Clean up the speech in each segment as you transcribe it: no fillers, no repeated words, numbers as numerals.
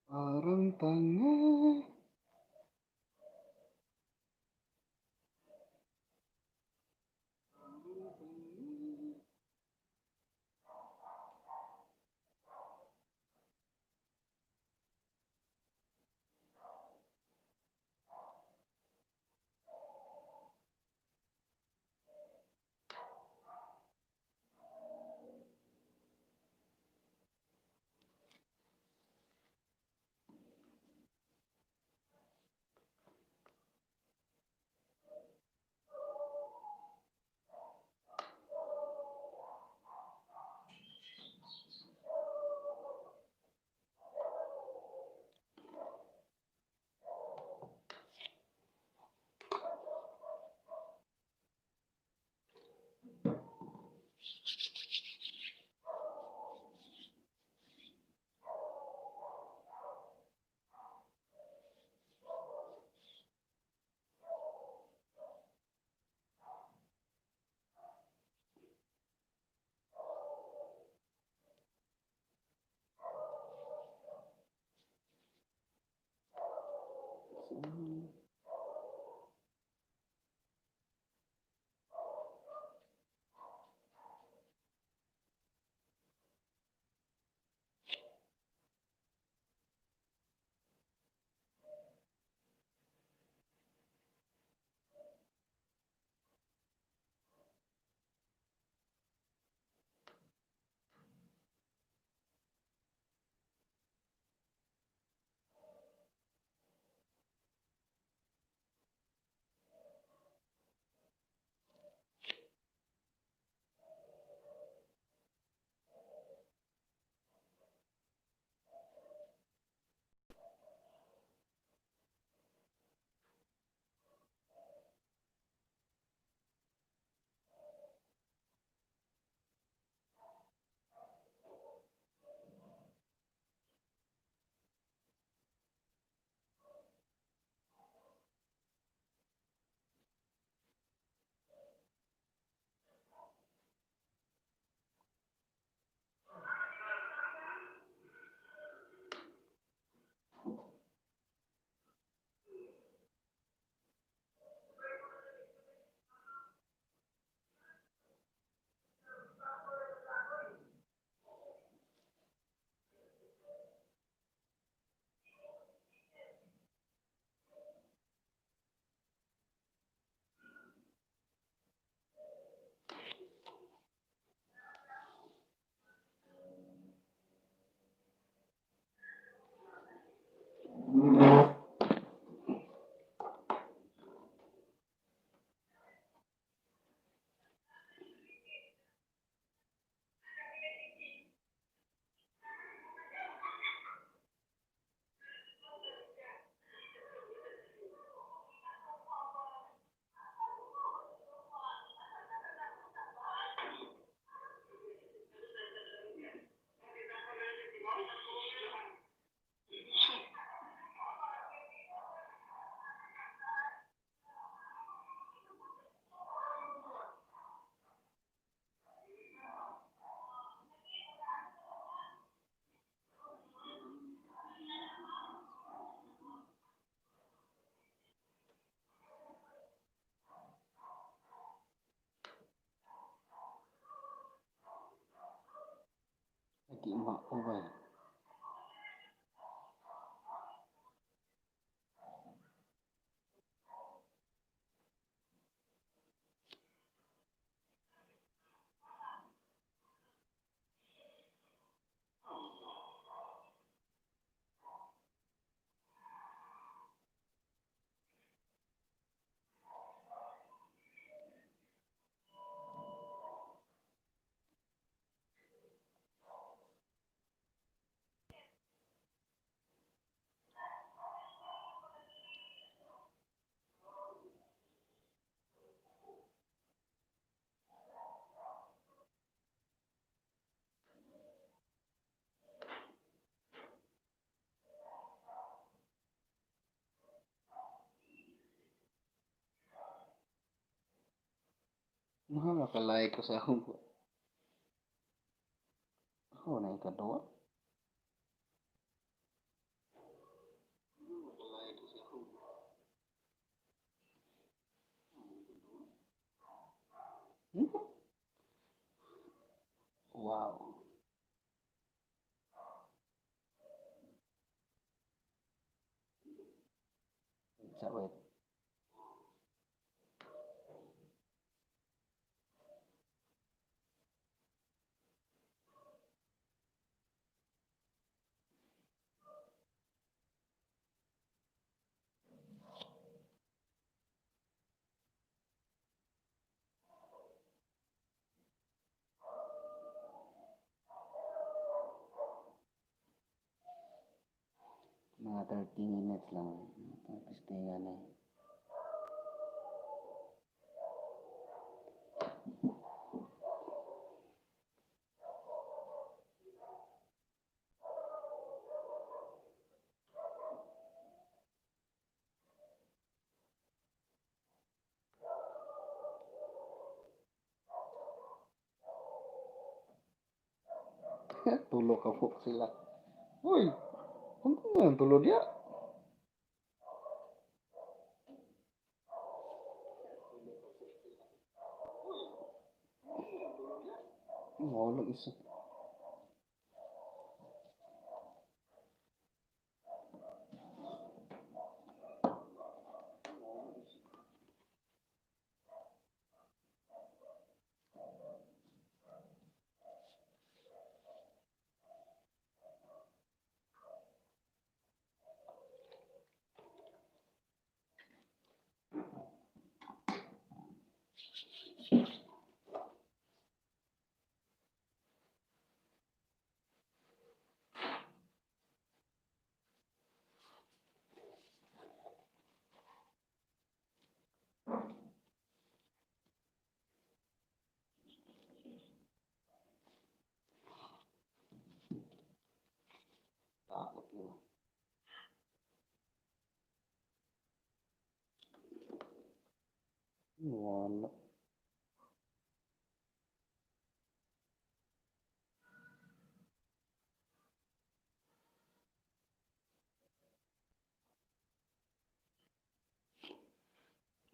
Parang tanga. Lagi maubay. Mga ko sa akong ako na ikaduha. Wow. Sa wait. Mga 30 minutes lang. Tapos na. Tulo ka po sila. Uy, ano nga tulo diya? Wala isa. Takot yun. Wala.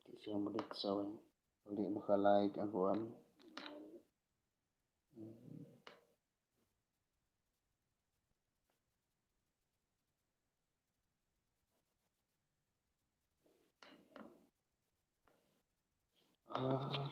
Di siya maliksaw eh. Hindi makalike ang kuan. Ah.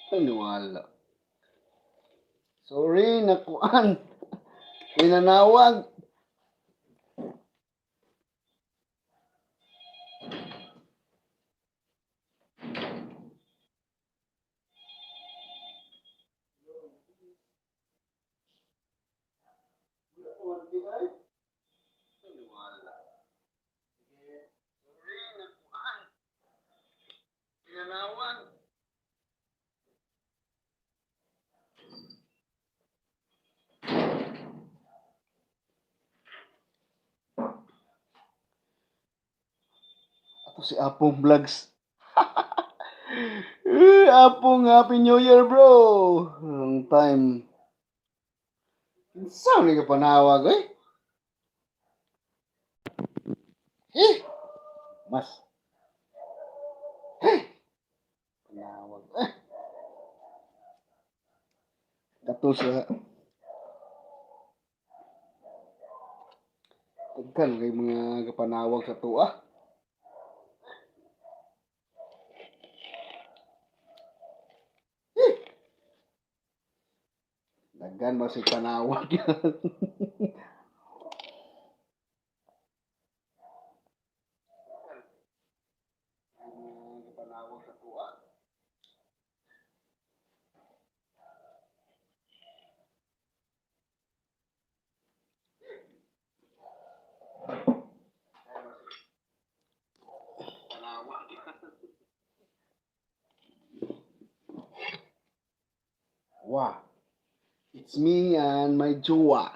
Ay, wala. Sorry, nakuan. Pinanawag. Sorry, nakuan. Pinanawag. Ato si Apong Vlogs. Eh, Apong, Happy New Year, bro. Long time. Saan ka panawag, eh? Eh? Mas. Eh? Panawag. Eh? Kato sa daghan kay mga kapanawag sa tuwa. Eh! Daghan ba si panawag yan? Mga kapanawag sa tuwa. Panawag. Wow. It's me and my jowa.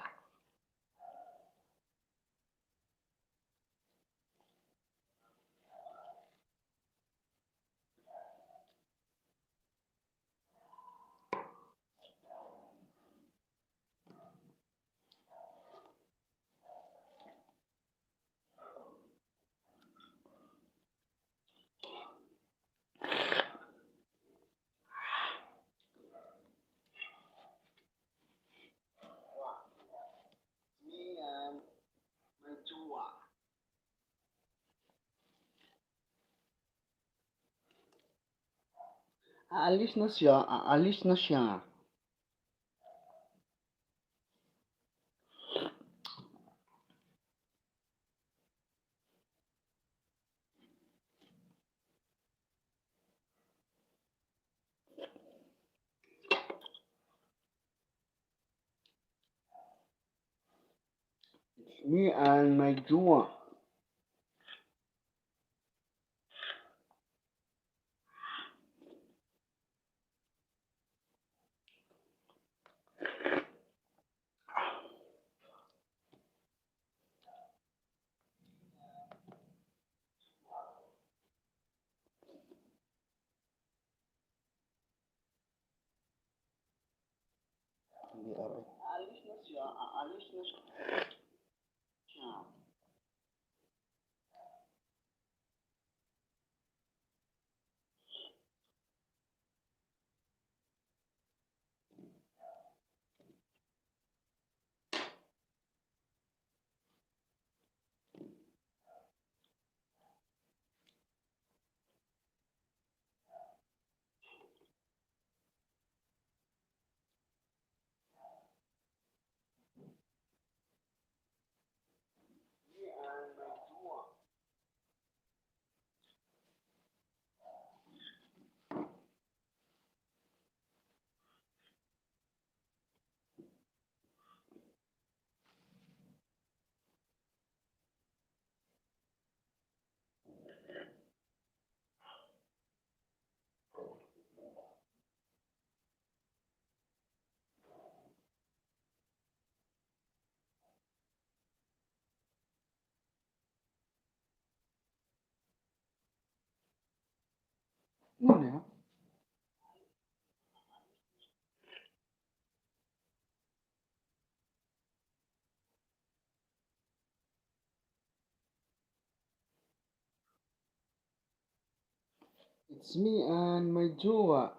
Me and my jowa. Aalis na siya, aalis na siya. It's me and my jowa. Hindi aray. Aalis na siya, aalis na siya. Me and my jowa. Ano na? It's me and my jowa.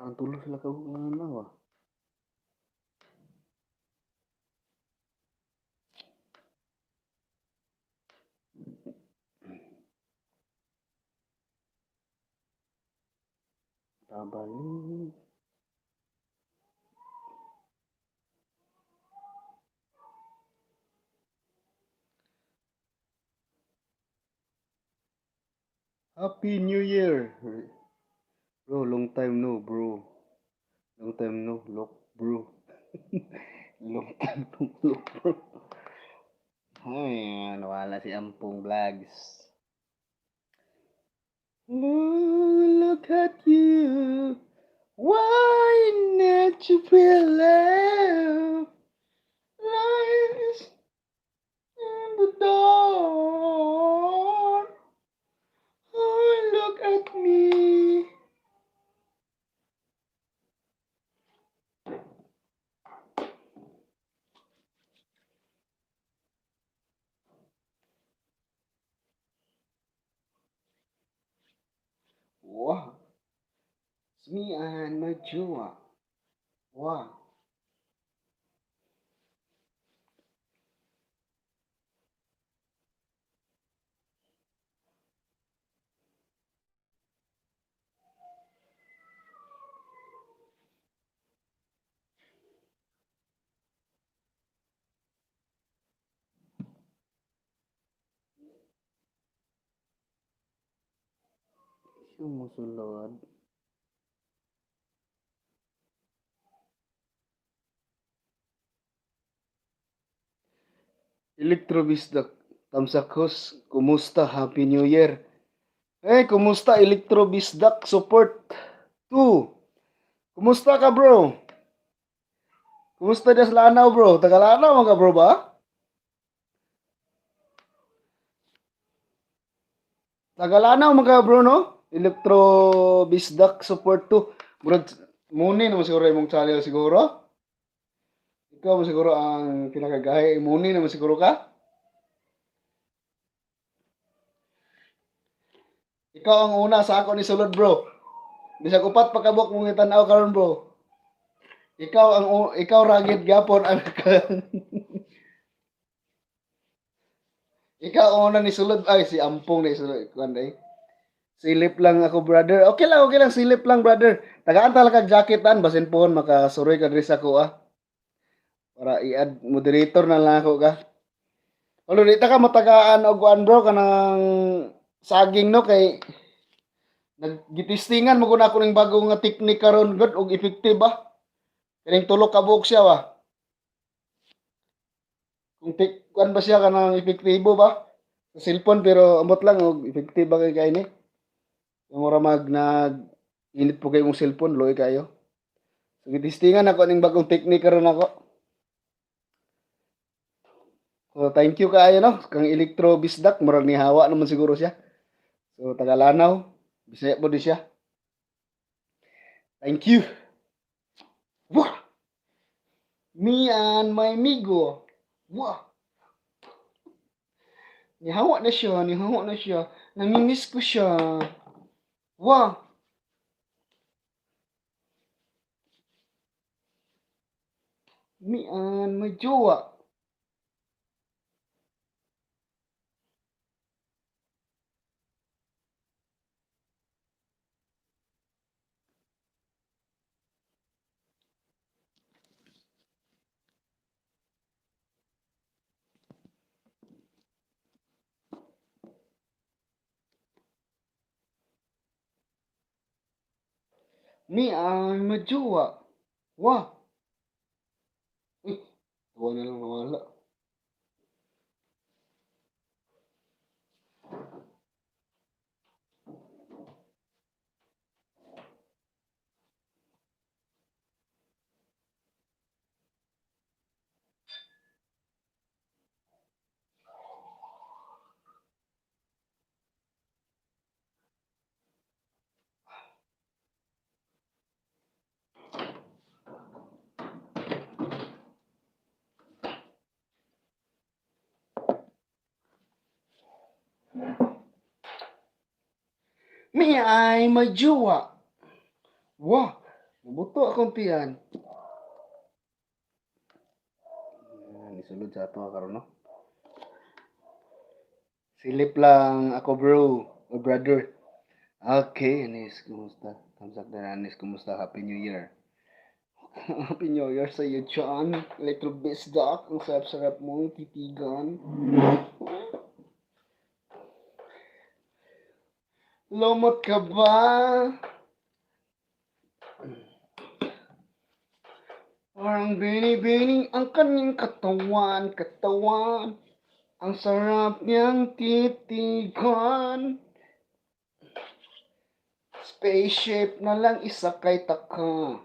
Parang tulo sila ka buok ah. Babalik. Happy New Year! Bro, long time no, bro. Long time no look, bro. Long time no look, bro. Ay, nawala si Ampong Vlogs. Look at you. Why not you feel love? Lies in the dark. Oh, look at me. Wow. It's me and my jowa. Wow. Sumusunod. Electrobisdak Tamsakhos, kumusta? Happy New Year. Eh, kumusta, Electrobisdak Support 2? Kumusta ka, bro? Kumusta sa Lanao, bro? Taga Lanao man ka, bro, ba? Taga Lanao man ka, bro, no? Electrobisdak Support 2. Bro, muni naman siguro imong channel siguro. Ikaw mo siguro ang pinakagahi. Muni naman siguro ka. Ikaw ang una sa ako ni sulod, bro. Bisag upat pa kabuk mong itanaw karon, bro. Ikaw ra gyud gapon ang ikaw ang una ni sulod. Ay, si Ampong ni sulod kuan ay. Silip lang ako, brother. Okay lang, silip lang, brother. Tagaan talaga jacket an basin pohon makasuroy ka diri sa ako ah. Para i-add moderator na lang ako ka. Olo, di ta ka matagaan og kuan, bro, kanang saging, no, kay naggitistingan mo kun ako ning bagong nga technique karon gud og effective ba. Kining tulo ka buok siya ba. Kung tik kuan ba siya kanang epektibo ba sa cellphone, pero amot lang og effective ba kay kay ni. Yung mura mag nag init po kay mong cellphone, luoy kayo. So gitistingan ako ning bagong technique karon ako. So thank you kaayo, no, kang Electro Bisdak, murag nihawa naman siguro siya. So taga Lanao, Bisaya po di siya. Thank you. Wah! Me and my amigo. Wah! Nihawa na siya, nihawa na siya. Namimiss ko siya. Wah! Me and my jowa. Me and my jowa. Wah! Uy, tuwa na lang nawala. Me and my jowa. Wah! Nabuto akong tiyan. Yan, isulod sa ato karon, no. Silip lang ako, bro o brother. Okay, Anis, kumusta? Kamsak na, Anis, kumusta? Happy New Year. Happy New Year sa iyo, John. Little Bisdak, ang sarap-sarap mong titigan. Lumot ka ba? Parang bini-bini ang kanyang katawan, katawan. Ang sarap niyang titigan. Spaceship na lang isakay taka.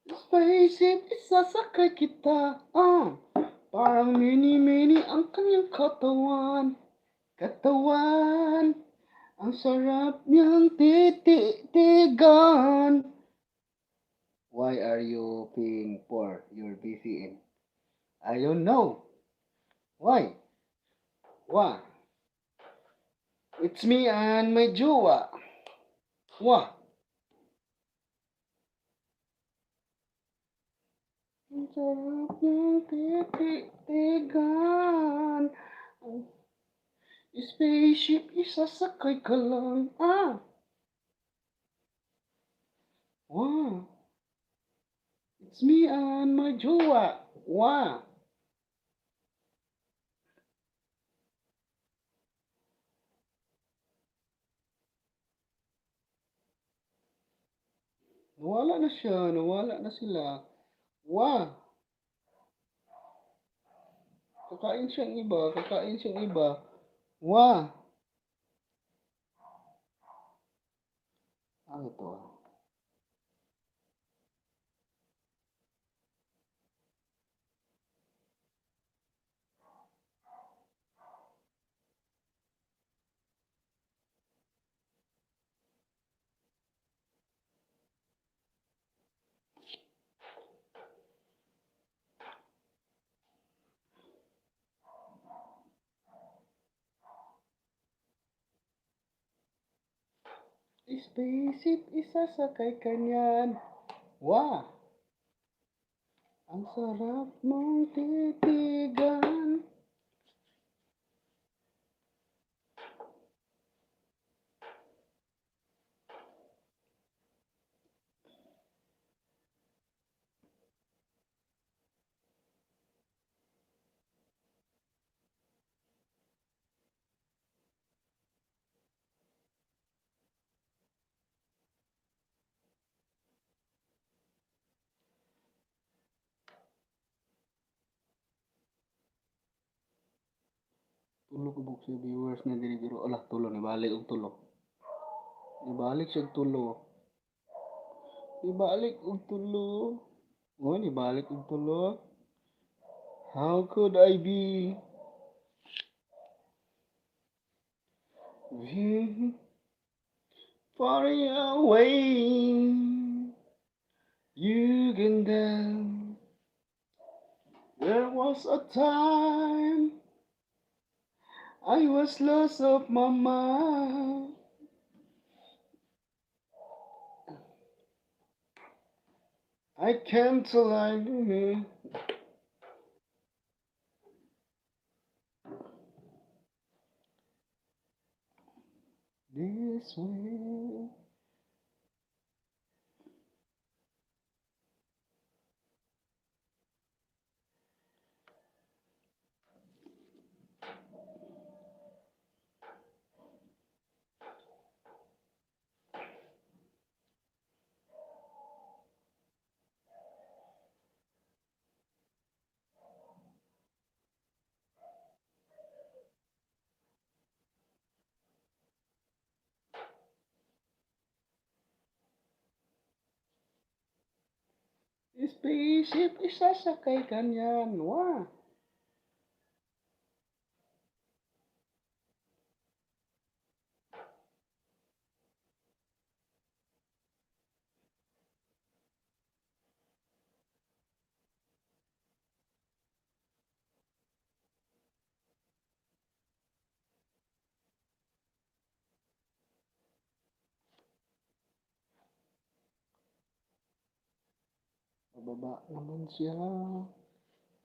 Spaceship, isasakay kita. Ah, parang mini-mini ang kanyang katawan. Katawan. Ang sarap niyang tititigan. Why are you paying for your VPN? I don't know. Why? Why? It's me and my jowa. Wah. Ang sarap niyang tititigan. Spaceship, isasakay ka lang. Ah. Wow. It's me and my jowa. Wow. Nawala na siya. Nawala na sila. Wow. Kakain siyang iba. Kakain siyang iba. Wow. Ano to, ah? Spaceship, isasakay ka niyan. Wow. Ang sarap mong titigan. Tulo ka buok siya viewers na diri, pero ala, tulo ni balik og tulo. Nibalik siya og tulo. Nibalik og tulo. Oh, nibalik og tulo. How could I be far away? Uganda. There was a time I was lost of my mind. I came to life. This way. Spaceship, isasakay ka niyan. Wah. Baba naman siya.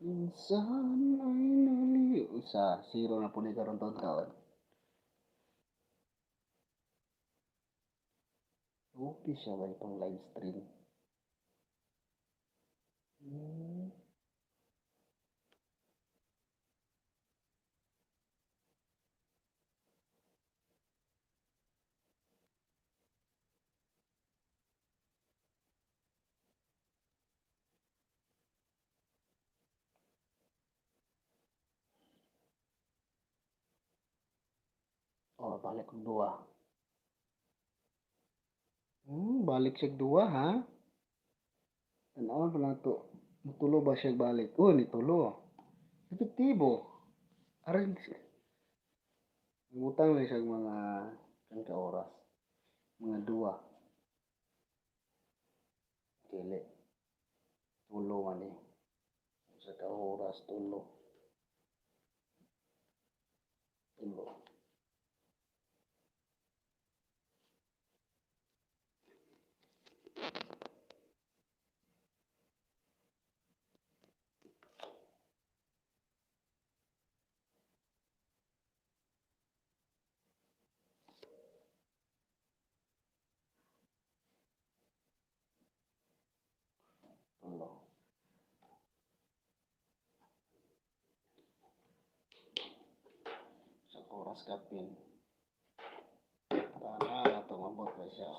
Minsan ay naliw. Isa, zero na po ni karon taon. Okay siya ba itong live stream? Oh, balik og duha. Balik siya duha ha. Tan-awon pa nato. Mutulo ba siya balik? Oh, nitulo. Epektibo. Arin siya. Ngutang na siya mga kan ka oras. Mga duha. Dili. Tulo man eh. Sa ka oras tulo. Tulo. Tulo. Sa oras kapin. Tana na mabot pa siya.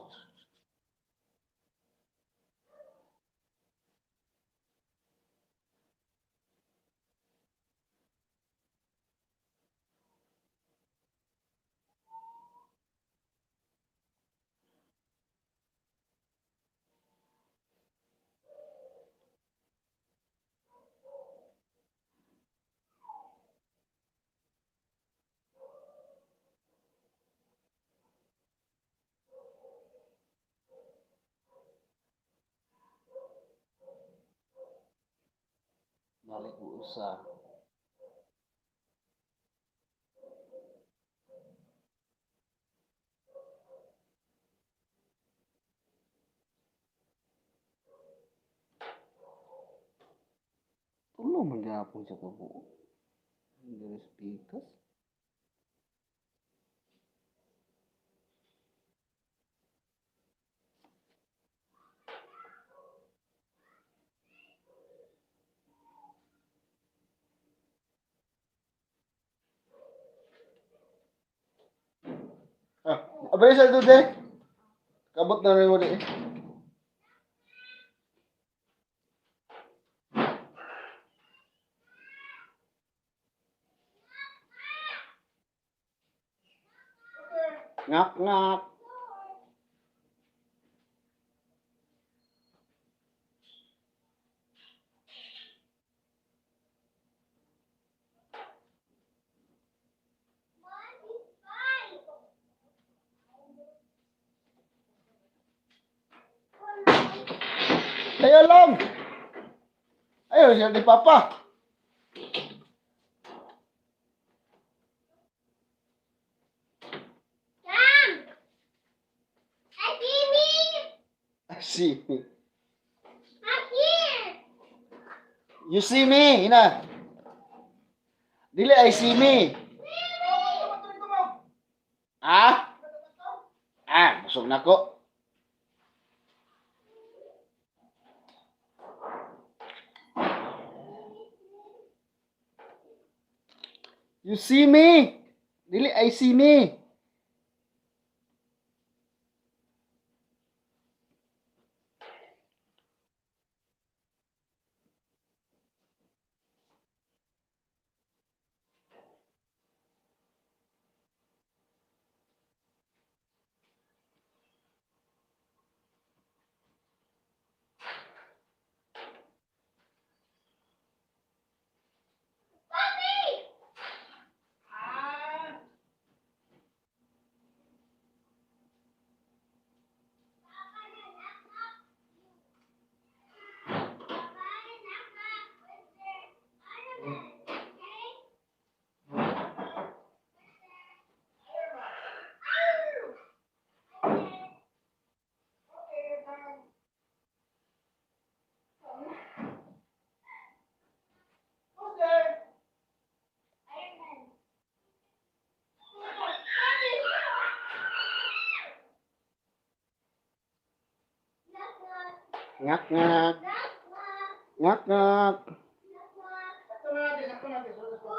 Balik mo usa. Tulo man gihapon siya kabuok. Diri sa pikas. Ah, abay sa dude. Kabot na rin mo di. Ngak ngak. Tayo lang. Ayun, siya ni Papa. Come! I see me! See. I'm here! You see me, ina. Dili, I see me. Ah? Ah, busog na ko. You see me? Dili, I see me. Puppy! Ngak ngak. Ngak ngak. Sakto na natin, sakto natin. Sakto, sakto.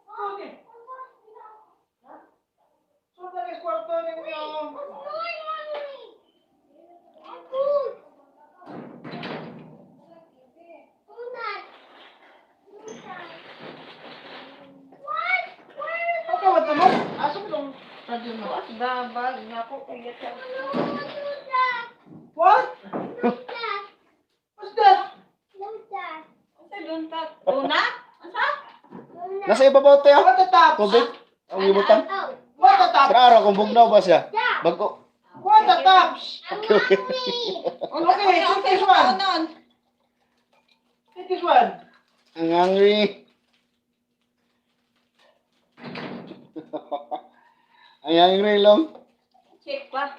Okay. So, na guys, kwarto ninyo. Okay, what mo? Asa mo itong charger mo? Bukas babag na ako kaya sa What? What's that? Unsa dunta? Duna? Unsa? Nasa ibabaw te ah. What the tops? Tubig. Ang ibutang. What the tops? Sa araw kung bugnaw ba siya? Bago. What the tops? Okay. Okay, take this one. Unon. Take this one. Ang hungry. Ang hungry long. Check pa.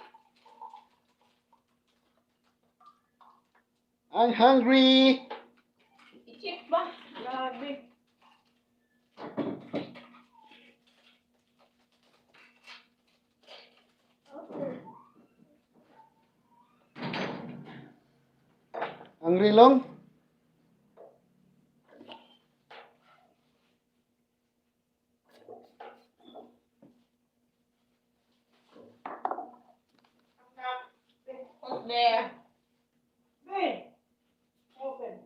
I'm hungry. I-check ba? Grabe. Hungry long. Who's there? Hey. Open.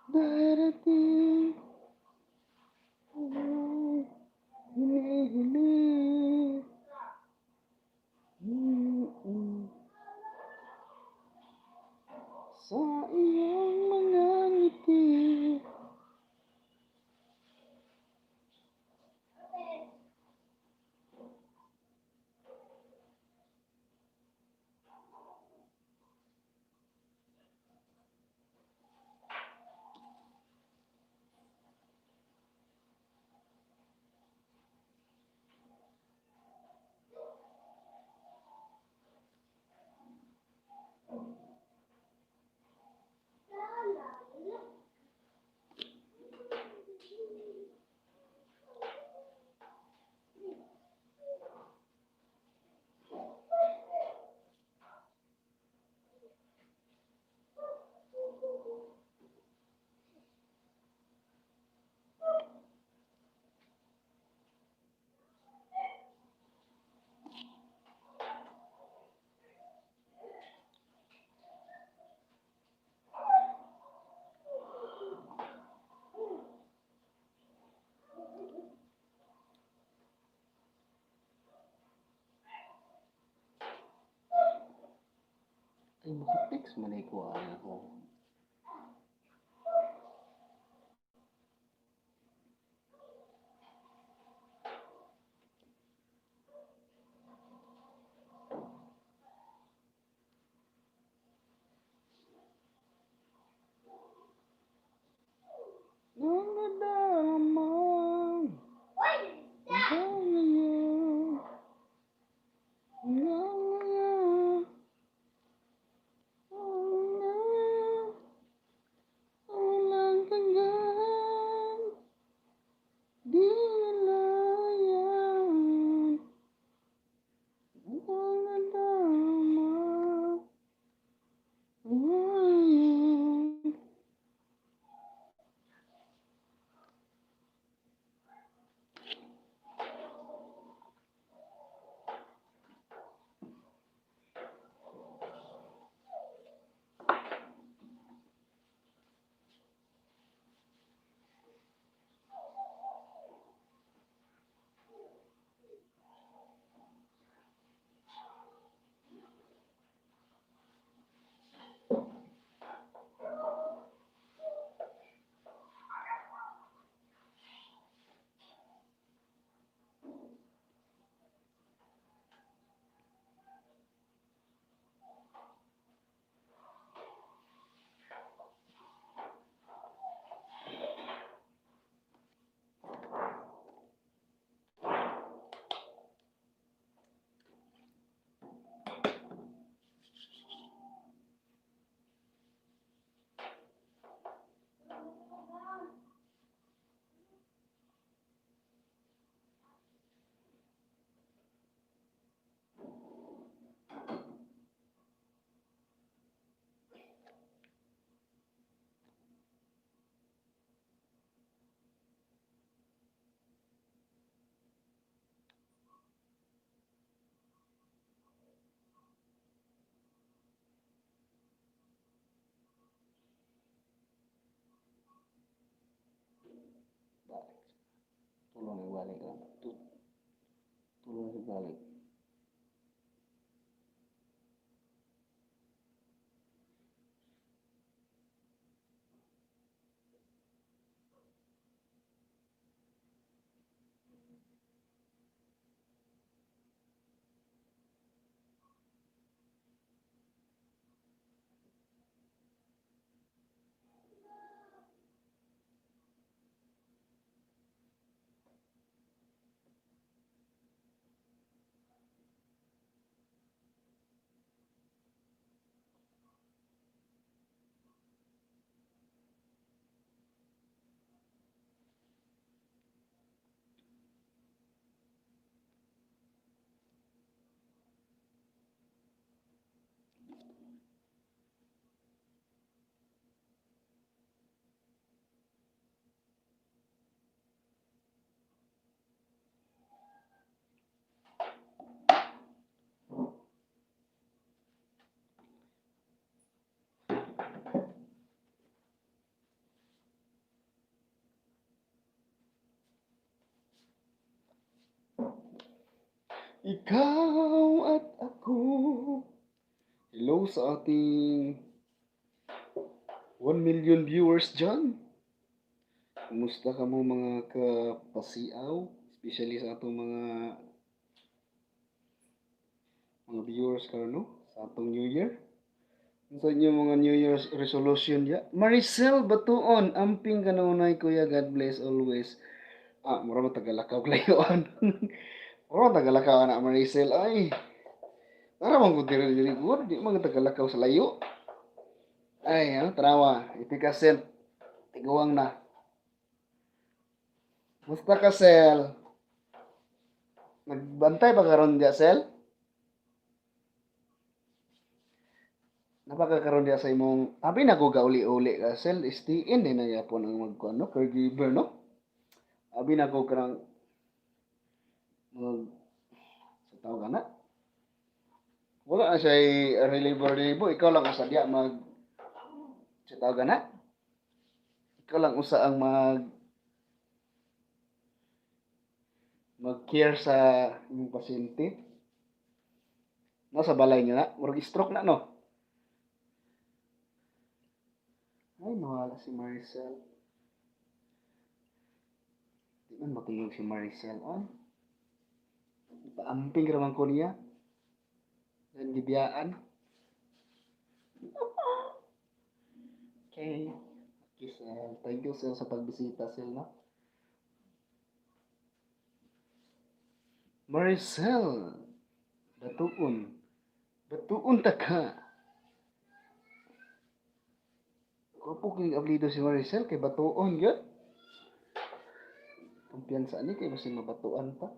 Darating ang hinihiling. Sa iyong mga ngiti. Ay, maka-text man ko ako. Nang nadarama hanggang ngayon, hanggang ngayon, hanggang walang hanggan, di nalayan ang nadarama ngayon. Balik. Tulong na balik lang. Tulong na balik. Ikaw at ako. Hello sa ating 1 million viewers dyan. Kumusta ka mo, mga kapasiaw? Especially sa atong mga viewers karon, no? Sa atong New Year. Sa inyo mga New Year's resolution ya. Maricel Batuon, amping kanunay, kuya, God bless always. Ah, mura mo tagalakaw layuan. Mura mo tagalakaw na, Maricel. Ay. Tara man ko diri diri gud, di man tagalakaw sa layo. Ay, ano, tarawa, ipikasen. Tiguang na. Musta ka, Sel? Nagbantay ba karon diya, Sel? Napakakaroon diya sa imong abi na ko gauli-uli ka, Sel, istiin din na yapon ang magkuan, no, caregiver, no? Abi na ko karang mag sa tawag ana. Wala na siya reliever reliever, ikaw lang usa diya mag sa tawag ana. Ikaw lang usa ang mag-care sa imong pasyente. Nasa balay niya na, murag stroke na, no? Ay, nawala si Maricel. Di man matingog si Maricel. Ay. Paamping raman ko niya. Dan gibiyaan. Okay. Okay, Sel. Thank you, Sel, sa pagbisita, Sel, no? Maricel. Batuon. Batuon ta ka. Gwapo kay ablido si Maricel kay Batuon gyud. Kumpiyansa ni kay basin mabatuan pa.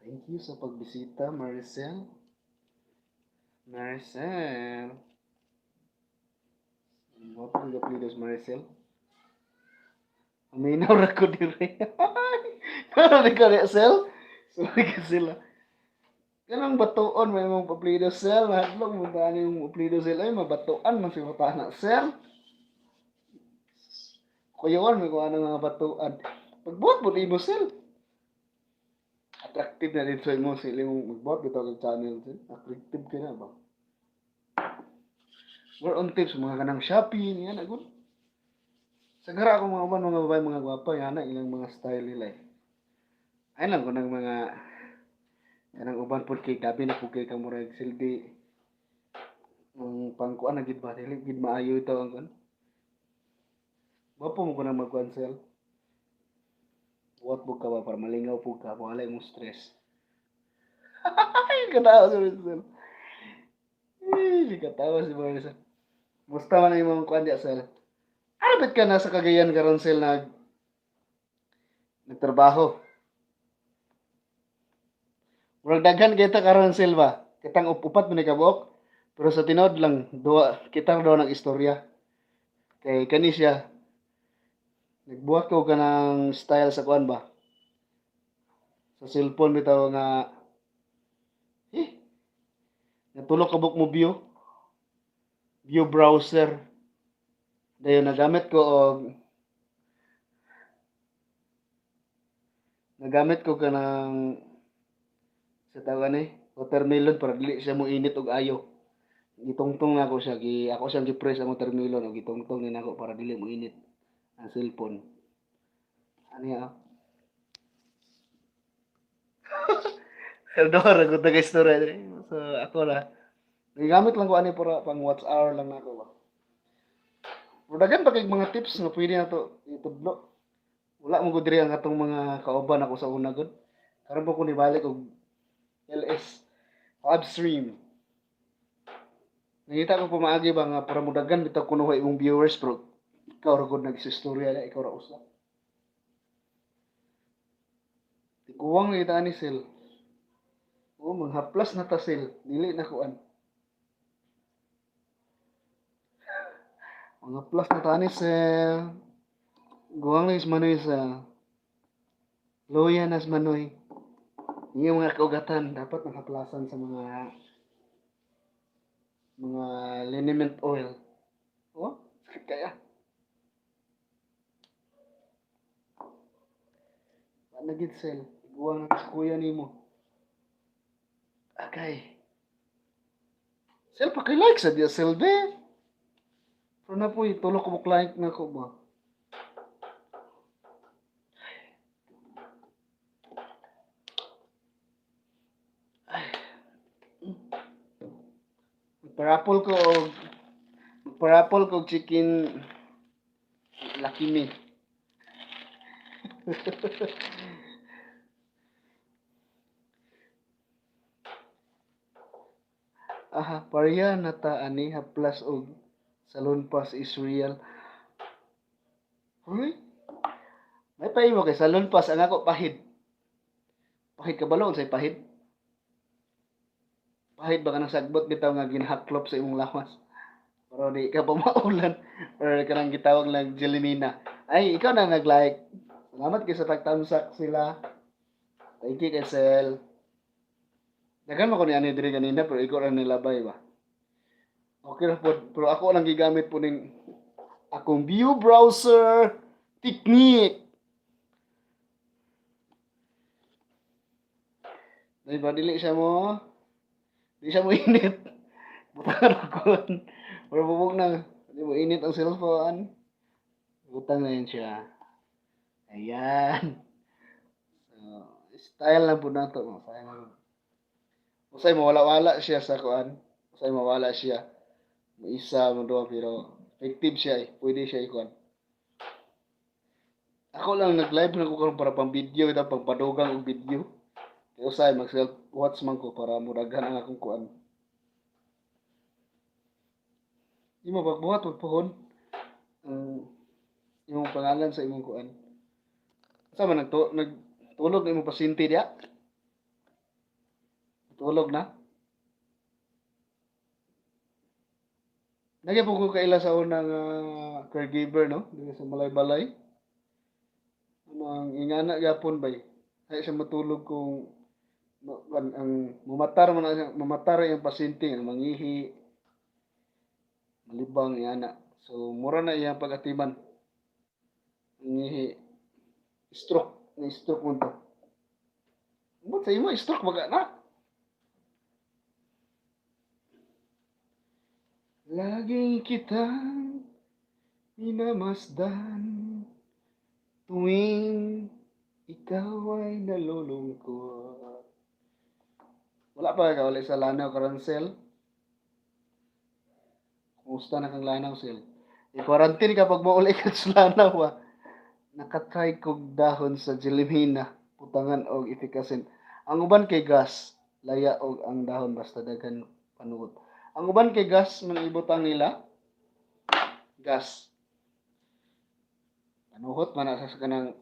Thank you sa pagbisita, Maricel. Maricel. Gwapo kay ablido si Maricel. Uminaw ra ko dire. Ano ka, Maricel? Sorry ka sila. Kanang batuon may mong paplido, Sel, mahadlok mo ba yung paplido, Sel, ay mabatuan man si na, Sel. Kuyawan may kung ano mga batuan. Pagbuhat mo imo, Sel. Attractive na dito imo sila imong magbuhat bitaw kag channel, Sel. Attractive ka na ba? More on tips mga kanang shopping yan agud. Sagara ako mga uban mga babae mga gwapa yan na ilang mga style nila eh. Ay lang ko ng mga kanang uban pud kay gabi na pud kay kang murag silbi ang pangkuan na gid ba, dili gid maayo ito ang kuan. Gwapo mo ko nang magkuan, Sel. Buhat mo ka ba para malingaw pud ka, wala imong stress. Ay, katawa si Maricel. Ay, katawa si Maricel. Musta man ang imong kuan diya, Sel? Ano ba't ka nasa Cagayan karon, Sel, nagtrabaho? Murag daghan kita karon, Sel, ba? Kitang upat man ni kabuok. Pero sa tinuod lang duwa, kitang duwa ng istorya. Kay kani siya nagbuhat ko kanang style sa kuan ba? Sa cellphone bitaw nga natulo ka buok mo view browser. Dayon nagamit ko kanang sa tawag ni watermelon para dili siya mo init og ayo. Gitungtong na ako siya, ako siyang gi-press ang watermelon og gitungtong ni nako para dili mo init ang cellphone. Ano ya? Pero ra gud na istorya diri. So ako ra. Gigamit lang ko ani para pang watch hour lang nako ba. Pero daghan pa kay mga tips nga pwede nato itudlo. Wala mo gud diri ang atong mga kauban ako sa una gud. Karon pa ko nibalik og LS live stream. Nakita ko pamaagi ba nga para mudagan bitaw kuno imong viewers, pero ikaw ra gud nagsistorya na, ikaw ra usa. Tiguang kita ani, Sel. Oh, manghaplas na ta, Sel. Dili na kuan. Manghaplas na ta ni Sel. Guwang na is manoy sa Loya nas manoy. Yung mga kaugatan dapat nakaplasan sa mga liniment oil. Oh, sakit kaya. Ano gid sel? Iguang na sa kuya nimo. Okay. Sel, paki-like sa diya sel be. Pero na po, tulok ko like na ko ba? Ay. Magparapol ko og magparapol ko og chicken Lucky Me. Aha, pareha na ta ani haplas og Salonpas is real. Hoy. May paimo kay Salonpas ang ako pahid. Pahid ka ba say pahid? Pahid ba ka nang sagbot bitaw nga ginahaklop sa imong lawas? Pero di ka pa maulan or kanang gitawag lang Jelimina. Ay, ikaw na nag-like. Salamat kay sa pagtamsak sila. Thank you kay Sel. Daghan man ko ni ani diri kanina pero ikaw ra nilabay ba. Okay ra pod, pero ako lang gigamit po ning akong view browser technique. Dili ba dili siya mo? Di siya mo init. Butangan ako. Pero bubog na. Di mo init ang cellphone. Butang na yun siya. Ayan. So, style lang po na to. Style lang. Usay mawala-wala siya sa kuan. Usay mawala siya. May isa, mo duha, pero effective siya eh. Pwede siya ikuan. Ako lang nag-live na ko karon para pang video ito, pang padugang og video. Kaya usay mag self watch man ko para muraghan ang akong kuan. Imo pagbuhat ug puhon ang imong pangalan sa imong kuan. Sa man nagtulog na imong pasyente diya? Tulog na? Nagya po ko kaila sa unang caregiver, no? Dito sa Malaybalay. Ang ingana gyapon bay. Ay siya matulog kung ang mumatar man na siya, mumatar yung pasyente ang mangihi malibang ingana. So mura na iyang pag-atiman. Mangihi stroke, na stroke mo to. But sa imo stroke baga na. Laging kitang minamasdan tuwing ikaw ay nalulungkot. Wala pa ka uli sa Lanao karon Sel? Kumusta na kang Lanao, Sel? I-quarantine ka pag mauli ka sa Lanao, ah. Nakatry kog dahon sa Jelimina, putangan og efficacent. Ang uban kay gas, laya og ang dahon basta daghan panuot. Ang uban kay gas man ibutang nila. Gas. Panuhot man na sa kanang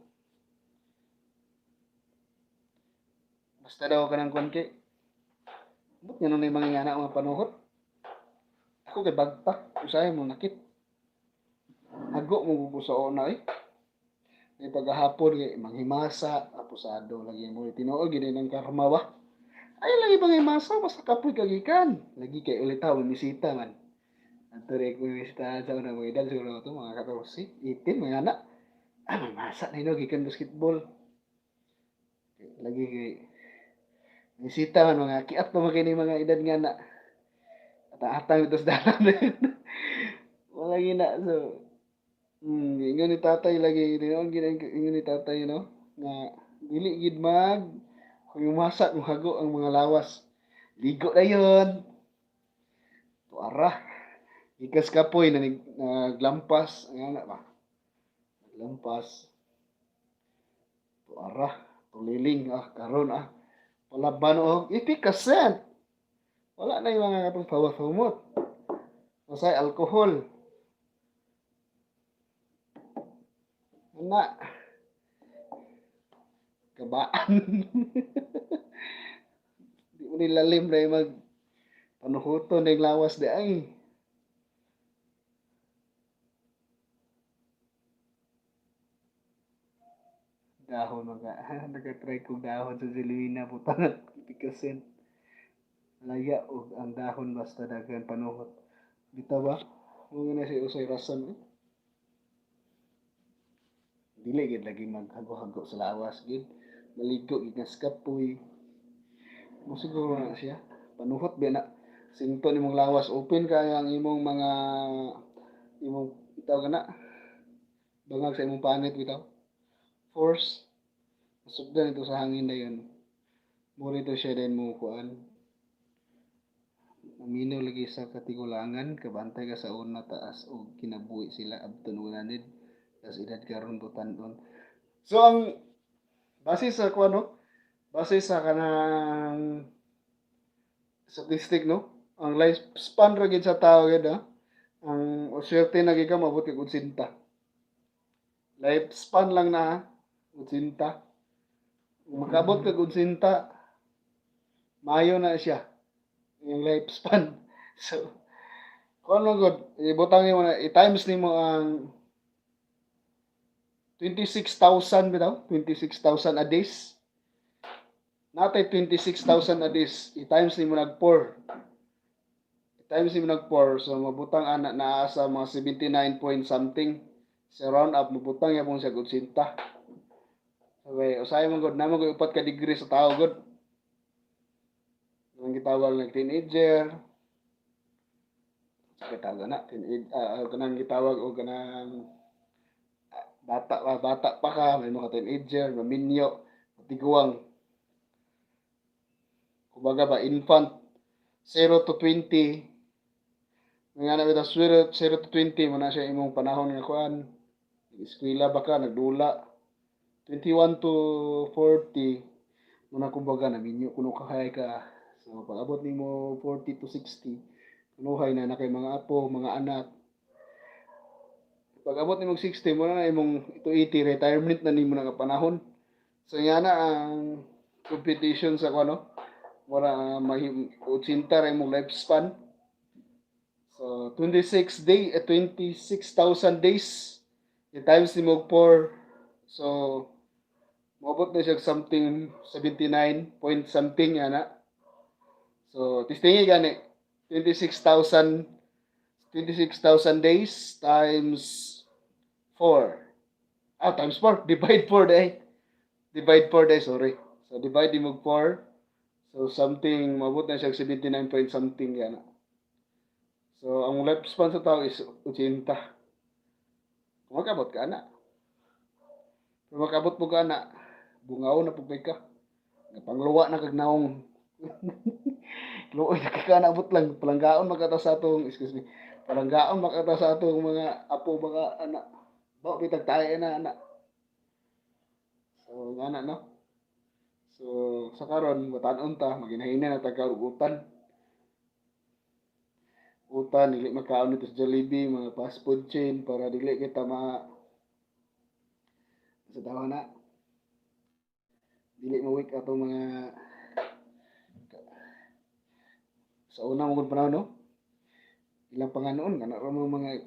basta daw kanang kuan kay. But nga nun mga ngana mga panuhot. Ako kay bagtak, usahay mo nakit. Hago mo guguso na eh. May paghahapon kay manghimasa, apusado lagi mo tinuod gid ng karma ba. Ay lagi manghimasa basta kapoy kagikan. Lagi kay ulit ta misita man. Adto re ko misita sa una mga edad siguro to mga 14, 18 mga anak. Ah, manghimasa na gikan basketball. Lagi kay misita man mga kiat pa man kini mga edad nga na. Atang-atang ito sa dalan. Wala gina so ingon ni tatay lagi ingon gid ingon ni tatay no nga dili gid mag humasa kung hago ang mga lawas. Ligo na yon. Tuara. Gikas kapoy na naglampas ang ana ba. Naglampas. Tuara, tuliling ah karon ah. Palaban og efficacent. Wala na yung mga katong pawas-humot. Masay alkohol. Ana. Kabaan. Di mo nilalim na yung mag panuhuto na yung lawas di ay. Dahon mga nag-try kong dahon sa Zelina butang at pikasin. Laya og ang dahon basta daghan panuhot. Bitaw ba? Mo na si usay rason eh. Dili gid lagi maghago-hago sa lawas gid. Maligo gikan sa kapoy. Mo siguro na siya. Panuhot ba na. Sinto nimong lawas open kay ang imong mga imong tawag na bangag sa imong panit bitaw. Force sugdan ito sa hangin dayon. Mo rito siya din mo kuan. Maminaw lagi sa katigulangan, kabantay ka sa una taas og kinabuhi sila abton 100 tas edad karon tutan-on. So ang base sa kuan no, base sa kanang statistic no, ang lifespan ra gid sa tao gid ah. Ang swerte na gid ka maabot kag 80. Lifespan lang na ah, 80. Kung makaabot kag 80, maayo na siya yung lifespan. So, kuan man gud, ibutang nimo na i-times nimo ang 26,000 bitaw, 26,000 a days. Natay 26,000 a days, i-times nimo nag 4. I-times nimo nag 4, so mabutang ana naa sa mga 79 point something. Sa round up mabutang yapon siya 80. Okay, usahay man gud, naa man gud upat ka degree sa tao gud. Ang gitawag nag teenager, sa gitawag na teenage, kanang gitawag og kanang bata pa ka, may mga teenager, maminyo, tiguang. Kumbaga ba infant 0 to 20, nga na bitaw 0 to 20 mo na siya imong panahon nga kuan. Eskwela ba ka nagdula. 21 to 40 mo na kumbaga naminyo kuno ka kay ka. So pag abot nimo 40 to 60, kunuhay na na kay mga apo, mga anak. Pag abot nimo 60 mo na imong to 80 retirement na nimo na nga panahon. So nga na ang competition sa kuno. Mura mahim 80 ra imong lifespan. So 26 day 26,000 days i-times nimo og 4. So moabot na siya something 79 point something ana. So testingi gani 26,000 26,000 days times 4. Ah, times 4. Divide 4 day. Divide 4 day, sorry. So divide nimo og 4. So something moabot na siya 79 point something ana. So ang lifespan sa tao is 80. Kung makabot ka ana. Kung makabot mo ka ana, bungaw na pud kay ka. Pangluwa na kag naong. Luoy na kay ka abot lang palanggaon makata sa atong, excuse me. Palanggaon makata sa atong mga apo mga anak. Bao bitag tayo na anak. So ngana no. So sa karon batan-on ta maginahina na tag utan. Utan dili makaon dito sa Jollibee, mga fast food chain para dili kita ma sa tawa na dili ma-weak atong mga sa una mo panahon no. Ilang pa nga noon kana ra mga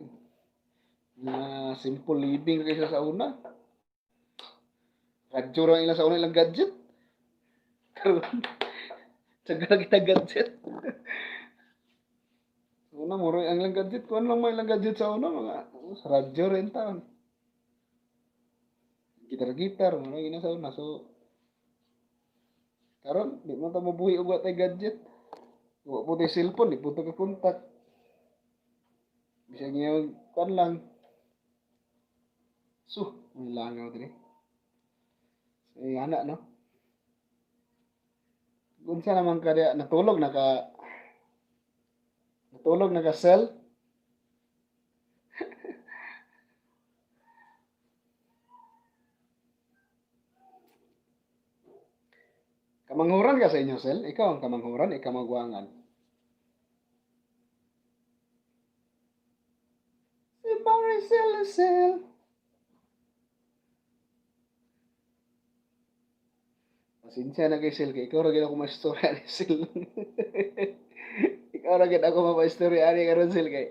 simple living kaysa sa una. Radyo ra ila sa una ilang gadget. Karon tsaga ra kita gadget. Sa una muro ang ilang gadget kuan lang may ilang gadget sa una mga sa radyo ra taon. Gitar-gitar mo na sa una. So karon di man ta mabuhi og wa tay gadget. Wa po tay cellphone, di po ta ka contact. Bisag ngayon kuan lang. So, may langaw dire. So, ana no. Unsa naman ka diya natulog na ka sel? Kamanghuran ka sa inyo sel? Ikaw ang kamanghuran, ikaw magwangan. Si Maricel Sel. Pasensya na kay Sel, kay ikaw ra gid ako maistorya ni Sel. Ikaw ra gid ako mapaistorya ani karon Sel kay.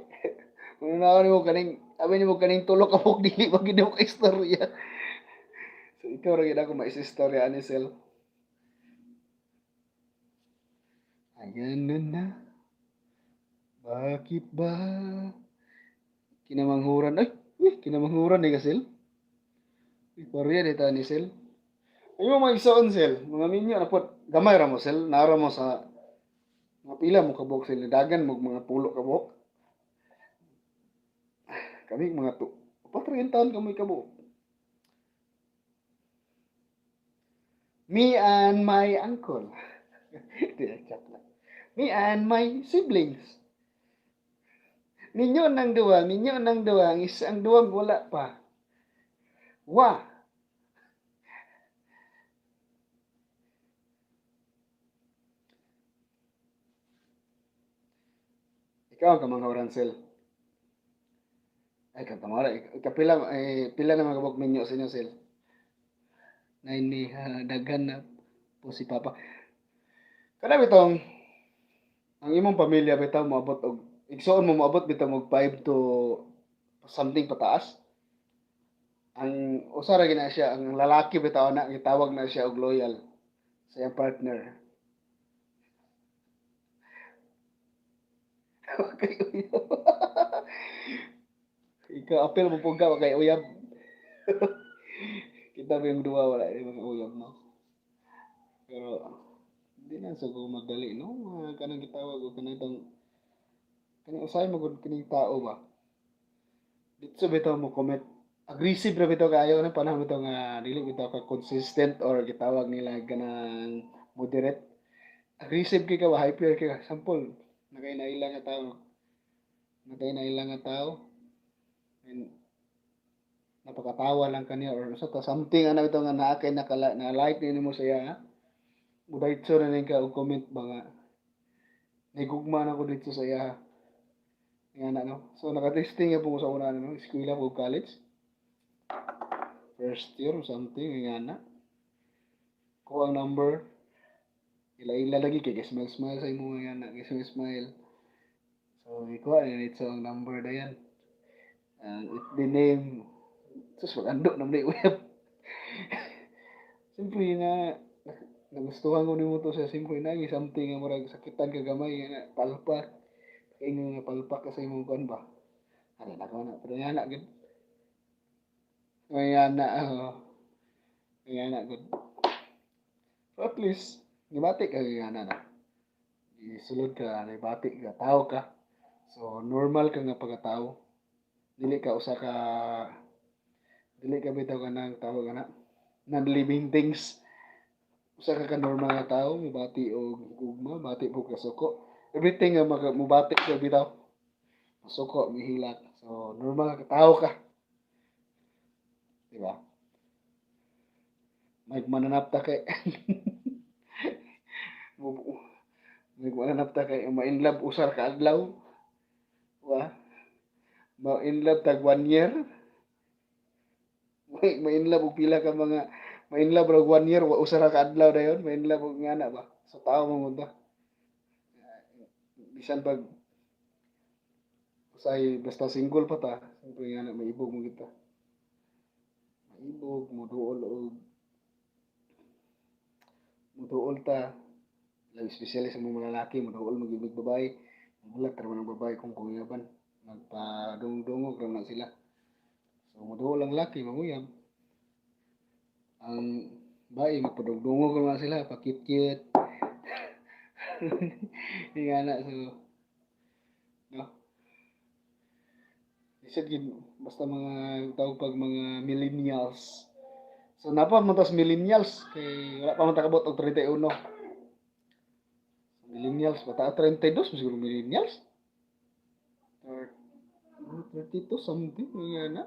Kung na nimo kaning abi nimo kaning tulo ka buok dili pa gid mo kaistorya. So ikaw ra gid ako maistorya ani Sel. Ayan na na. Bakit ba kinamanghuran? Ay, uy, kinamanghuran ni Kasel. Uy, parya ni ta ni Sel. Ayo mga igsoon sel, mga minyo na pod, gamay ra mo sel, nara mo sa mga pila mo kabuok sel, dagan mo mga pulo kabuok. Kami mga tu upat ra taon kami kabuok. Me and my uncle. Di, joke lang. Me and my siblings. Minyo ng duwa, minyo ng duwa, ang isa ang duwag wala pa. Wa. Ikaw ang kamanghaw, Ransel. Ay, katamara. Kapila, eh, pila na mga kabuk minyo sa inyo, Sel? Nay ni daghan na po si Papa. Kada bitong ang imong pamilya bitaw moabot og igsoon mo moabot bitaw og 5 to something pataas. Ang usa ra gina siya, ang lalaki bitaw na gitawag na siya og loyal sa iyang partner. Kay uyab. Ikaw apil mo pugka kay uyab. Kita mo yung duwa, wala yung mga uyab no. Pero di na sa ko magdali no, mga kanang gitawag og kanang itong kanang usahay mo gud kining tao ba. Dito bitaw mo comment aggressive ra bitaw kaayo na panahon bitaw nga dili bitaw ka consistent or gitawag nila kanang moderate. Aggressive kay ka ba, hyper kay ka. Sample, nakay naila nga tao. Nakay naila nga tao. And napakatawa lang kaniya or sa ta something ana bitaw nga naa kay nakala na like nimo sa iya. Mudaitso na ning ka og comment ba nga nigugma na ko dito sa iya. Nga na no. So naka-testing nga po ko sa una no, eskwela ko college. First year or something nga na. Ko ang number. Ila-ila lagi kay smile smile sa imo nga na, smile smile. So ikuha ni dito ang number dayan. Ang it the name. Sus, magando naman ni uyab. Siyempre nga nagustuhan ko nimo to siya, siyempre na something nga murag sakitan ka gamay nga na palpak. Kay nga palpak ka sa imong kuan ba. Ano na ko na pero nga na gud. Nga na oh. Nga na gud. So at least nibati ka nga na na. Isulod ka, nibati ka, tao ka. So normal ka nga pagkatao. Dili ka usa ka dili ka bitaw ka nang tawag ana non-living things. Usa ka ka normal nga tao, mubati og gugma, bati po ka suko. Everything nga maka, mubati ka bitaw. Masuko, mihilak. So normal ka tao ka. Di ba? May mananapta kay may mananapta kay ma-in love usar ka adlaw. Wa? Ma-in love tag one year. May ma-in love og pila ka mga ma-in love og one year wa usa ra ka adlaw dayon, ma-in love og ngana ba. So tao mo ba? Bisan pag usay basta single pa ta, siyempre nga na maibog mo kita. Maibog, muduol og muduol ta. Like, especially sa mga lalaki, muduol magibig babae. Mulat ra man ang babae kung kuyaban. Magpadungdungog ra na sila. So muduol ang laki, manguyab. Ang bae magpadungdungog ra na sila, pa-cute-cute. Nga na so no. Isad gid basta mga tawag pag mga millennials. So napa man tas millennials kay wala pa man ta kabot og 31. Millennials ba ta 32 siguro millennials? Or 32 something nga na.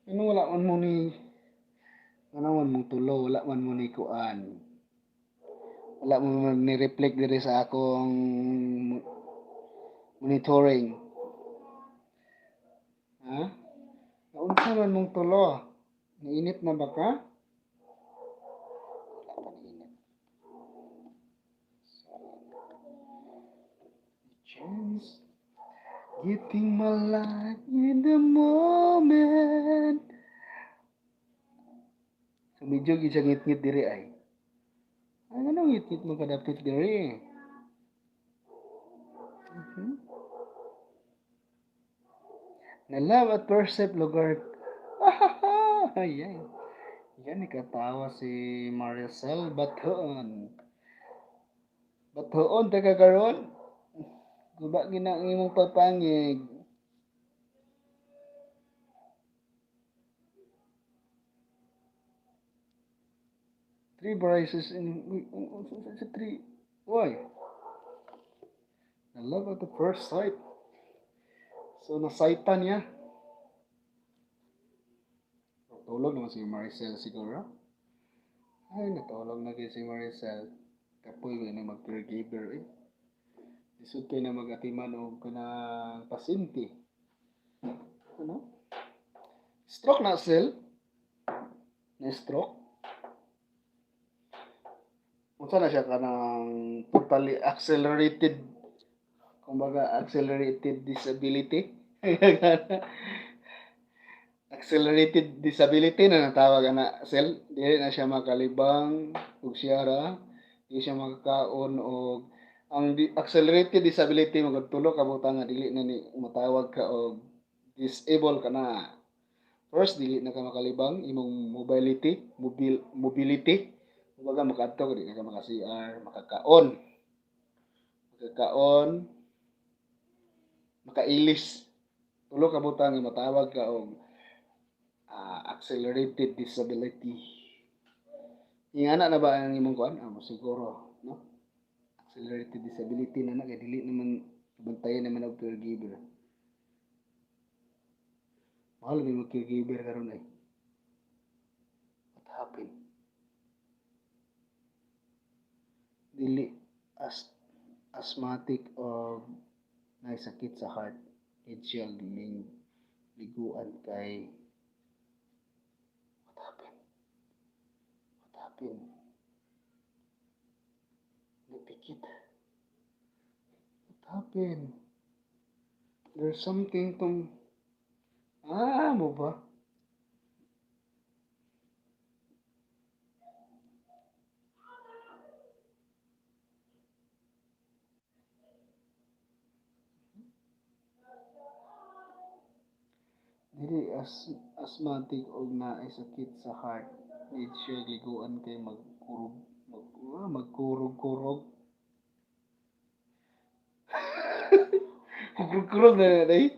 Ano wala man mo ni ano man mong tulo, wala man mo ni kuan. Wala mo man ni reflect diri sa akong monitoring. Ha? Naunsa man mong tulo? Nainit na ba ka? Wala pa nainit. So, chance getting my life in the moment. So medyo gid siya ngit-ngit diri ay. Ay, ano ngit-ngit mo kadapit diri? Na love at first sight lugar. Ay, ay. Yan, ikatawa si Maricel Batoon. Batoon, taga karon. Guba gina ang imong papangig. Three braces in three. Why? I love at the first sight. So, nasaitan niya. Tulog naman si Maricel siguro. Ay, natulog na kayo si Maricel. Kapoy ko na mag-caregiver eh. Lisod kayo na mag-atiman o kanang pasyente. Ano? Stroke na, Sel? Na-stroke? Unsa na siya kanang totally accelerated, kumbaga accelerated disability, accelerated disability na natawag ana, Sel. Dili na siya makalibang ug siya ra di siya makakaon og ang accelerated disability magud tulo ka butang nga dili na ni matawag ka og disable ka na. First, dili na ka makalibang, imong mobility, mobility, kumbaga makaadto ka, di na ka maka CR, makakaon, makailis. Tulo ka butang nga matawag ka og accelerated disability. Ingana na ba ang imong kuan? Ah, siguro, no? Accelerated disability na na kay dili naman bantayan naman og caregiver. Mahal may mag caregiver karon ay. What happened? Dili as asthmatic o may sakit sa heart. Need siya liguan kay. What happened? What happened? Napikit. What happened? There's something tong. Ah, mo ba? Dili as asthmatic og naay sakit sa heart. Need siya liguan kay magkurog mag, ah, magkurog-kurog. Kurog-kurog na na day.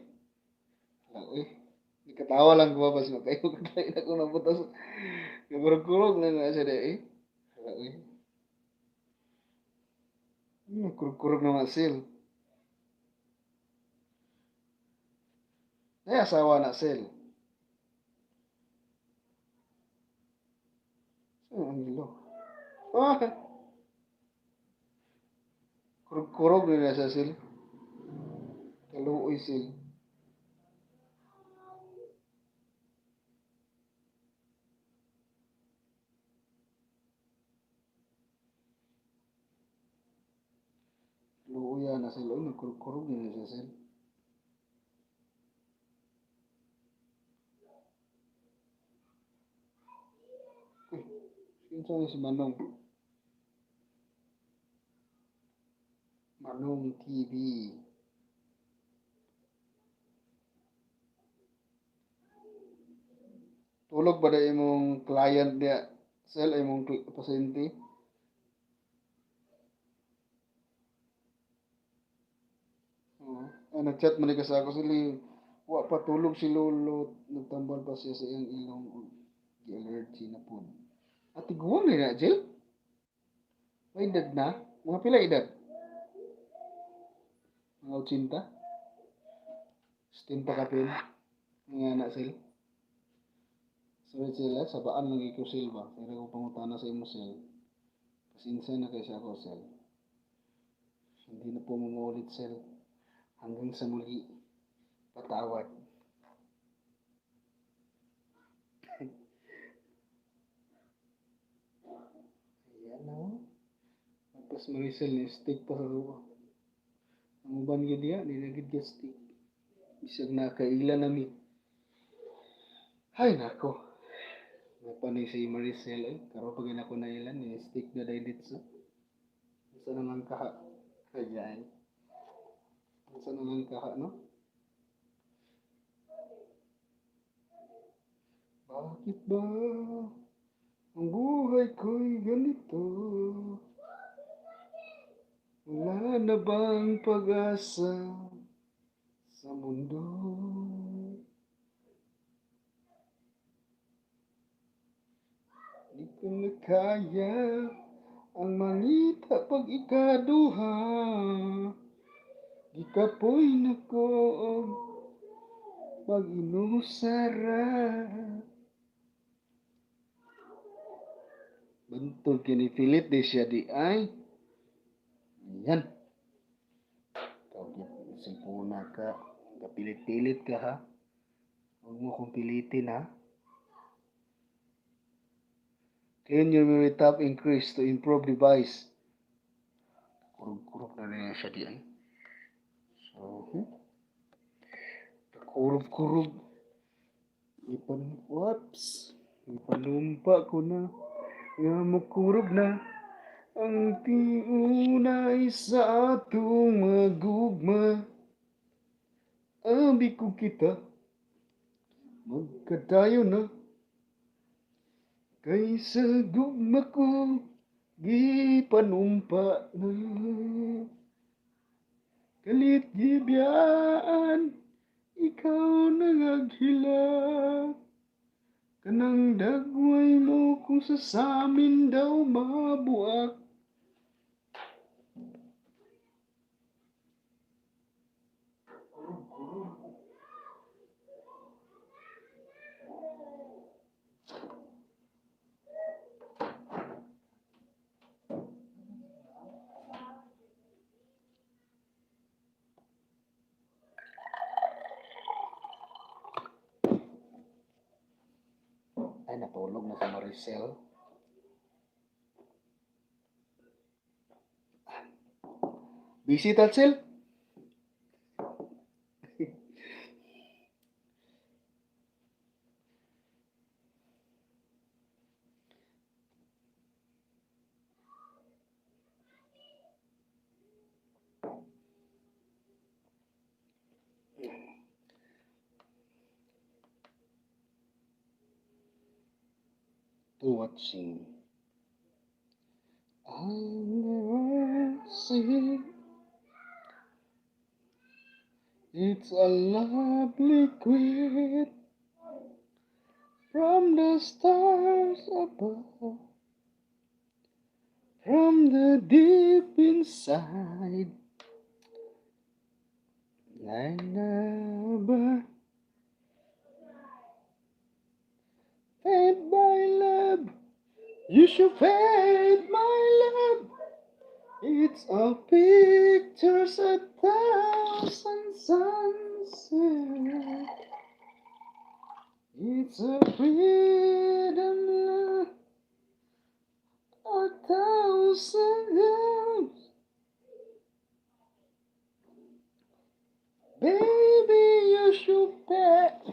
Uy, nakatawa lang ko ba bas kayo kay na ko nabutas. Kurog-kurog na na siya day. Hala, uy. Kurog-kurog na sil. Ay, asawa na sil. Saan ang ilo? Ah! Kurog-kurog na na siya sil. Kaluoy sil. Luoya na sil. Uy, nagkurog-kurog na siya sil. Uy, kinsa ni si Manong? Manong TV. Tulog ba na imong client niya? Sel, imong pasyente? Oo. Ah, nag-chat man ni ka sa ako sila. Wa pa tulog si Lolo. Nagtambal pa siya sa iyang ilong. Gi-allergy na po. Ati guwang na, Jill? May edad na? Mga pila edad? Mga 80? 70 kapin. Nga na sil. Sorry sila, sabaan lang ikaw sil ba? Pero ko pangutana sa imo sil. Pasensya na kay sa ako sil. Hindi na po mamaulit sil. Hanggang sa muli. Patawad. Ayan o. Tapos Maricel ni stick pa sa ruwa. Ang uban gid diya, ni nagid ga stick. Bisag nakaila na mi. Hay nako. Napanay si Maricel eh. Karon pag ako na ilan ni stick na dahil dito. Unsa na lang kaha? Ayan. Unsa na lang kaha, no? Bakit ba? Ang buhay ko'y ganito. Wala na bang pag-asa sa mundo? Di ko na kaya ang mangita pag ikaduha. Gikapoy na ko og mag-inusara. Bantog kini Philip di siya di ay. Ayan. Ikaw cellphone ka. Kapilit-pilit ka ha. Huwag mo kong pilitin ha. Clean your memory tab increase to improve device. Kurog-kurog na rin siya di ay. So, Kurog-kurog. Ipan, whoops. Ipanumpa ko na. Nga mukurog na. Ang tiunay sa atong magugma. Abi ko kita. Magkadayo na. Kaysa gugma ko, gipanumpa na. Kalit gibiyaan, ikaw nagaghilak. Kanang dagway mo kung sa samin daw mabuak. Ay, natulog na si Maricel. Busy, Tatsil? To watching. I never see. It's a lovely quit from the stars above, from the deep inside. I never fade my love. You should fade my love. It's a pictures a thousand sunsets. It's a freedom love, a thousand loves. Baby, you should bet.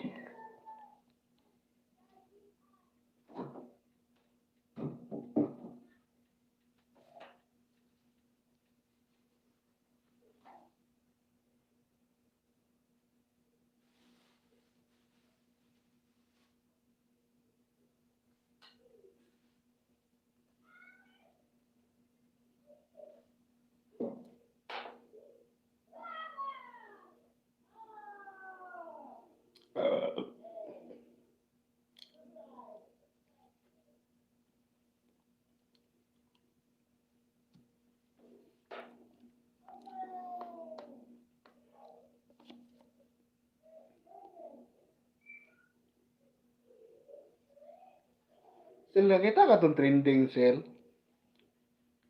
Sel, nakita ka tong trending, Sel?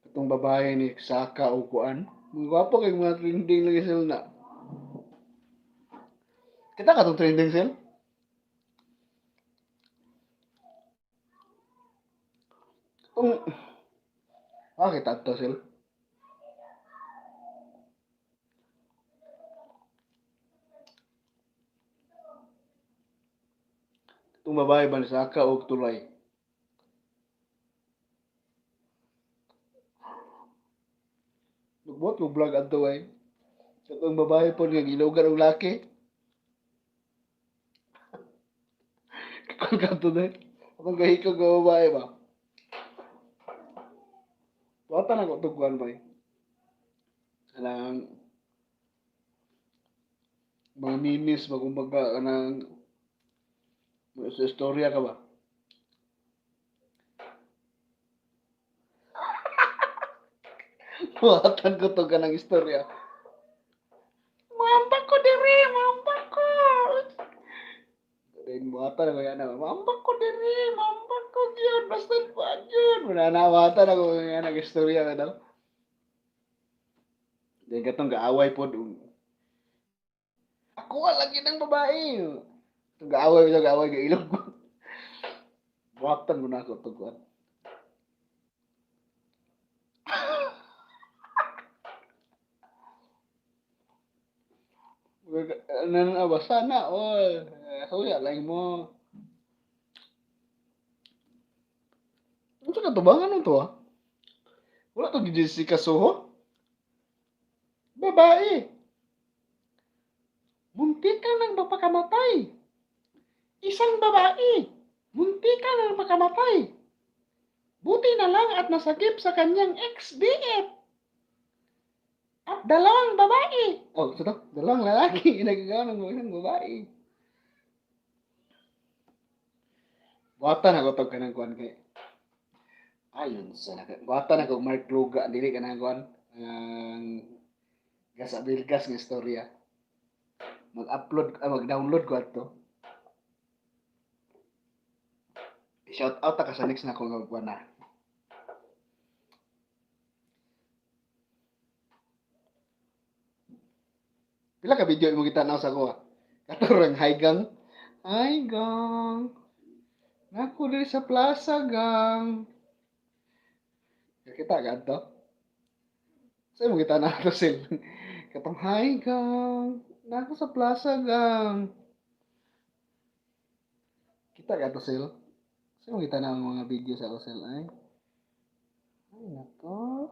Katong babae ni Saka o kuan. Mga gwapo kay mga trending lagi sel na. Kita ka tong trending, Sel? Katong ah, kita to, Sel. Katong babae ba ni Saka o tulay? Nagbuhat ko vlog adto ay. Katong babae po nga gilugan og laki. Kung kato na. Katong gahikog nga babae ba? Buhatan ako tug kuan bay. Kanang mga memes ba, kumbaga kanang sa istorya ka ba? Buhatan ko to kanang istorya. Maambak ko diri, maambak ko. Then buhatan ako yan. Maambak ko diri, maambak ko gyud, basta pa gyud. Wala na, buhatan ako yan ang istorya ka daw. Then katong gaaway pod. Ako lagi ng babae. Katong gaaway ko, gaaway ga ilog ko. Buhatan mo na ako to kuan. Ano ba sana all. Huya lang mo. Unsa ka to ba? Ano to ah? Wala to gi Jessica Soho? Babae. Muntik ka nang mapakamatay. Isang babae. Muntik ka nang makamatay. Buti na lang at nasagip sa kanyang ex-BF. At dalawang babae. Oh, ito to. Dalawang lalaki. Nagagawa ng isang babae. Buhatan ako tog kanang kuan kay. Ayon sa naka. Buhatan ako Mark Luga dili kanang kuan. Ang gas abilgas nga istorya. Mag-upload, mag-download ko ato. Shout out ta ka sa next na akong kuan na. Pila ka video imong gitanaw sa ako ah? Katorang hi gang. Hi gang. Nako diri sa plaza gang. Kita ka ato? Sa imong gitanaw to sil. Katong hi gang. Nako sa plaza gang. Kita ka to sil. Sa imong gitanaw ang mga video sa ako sil ay. Ay nako.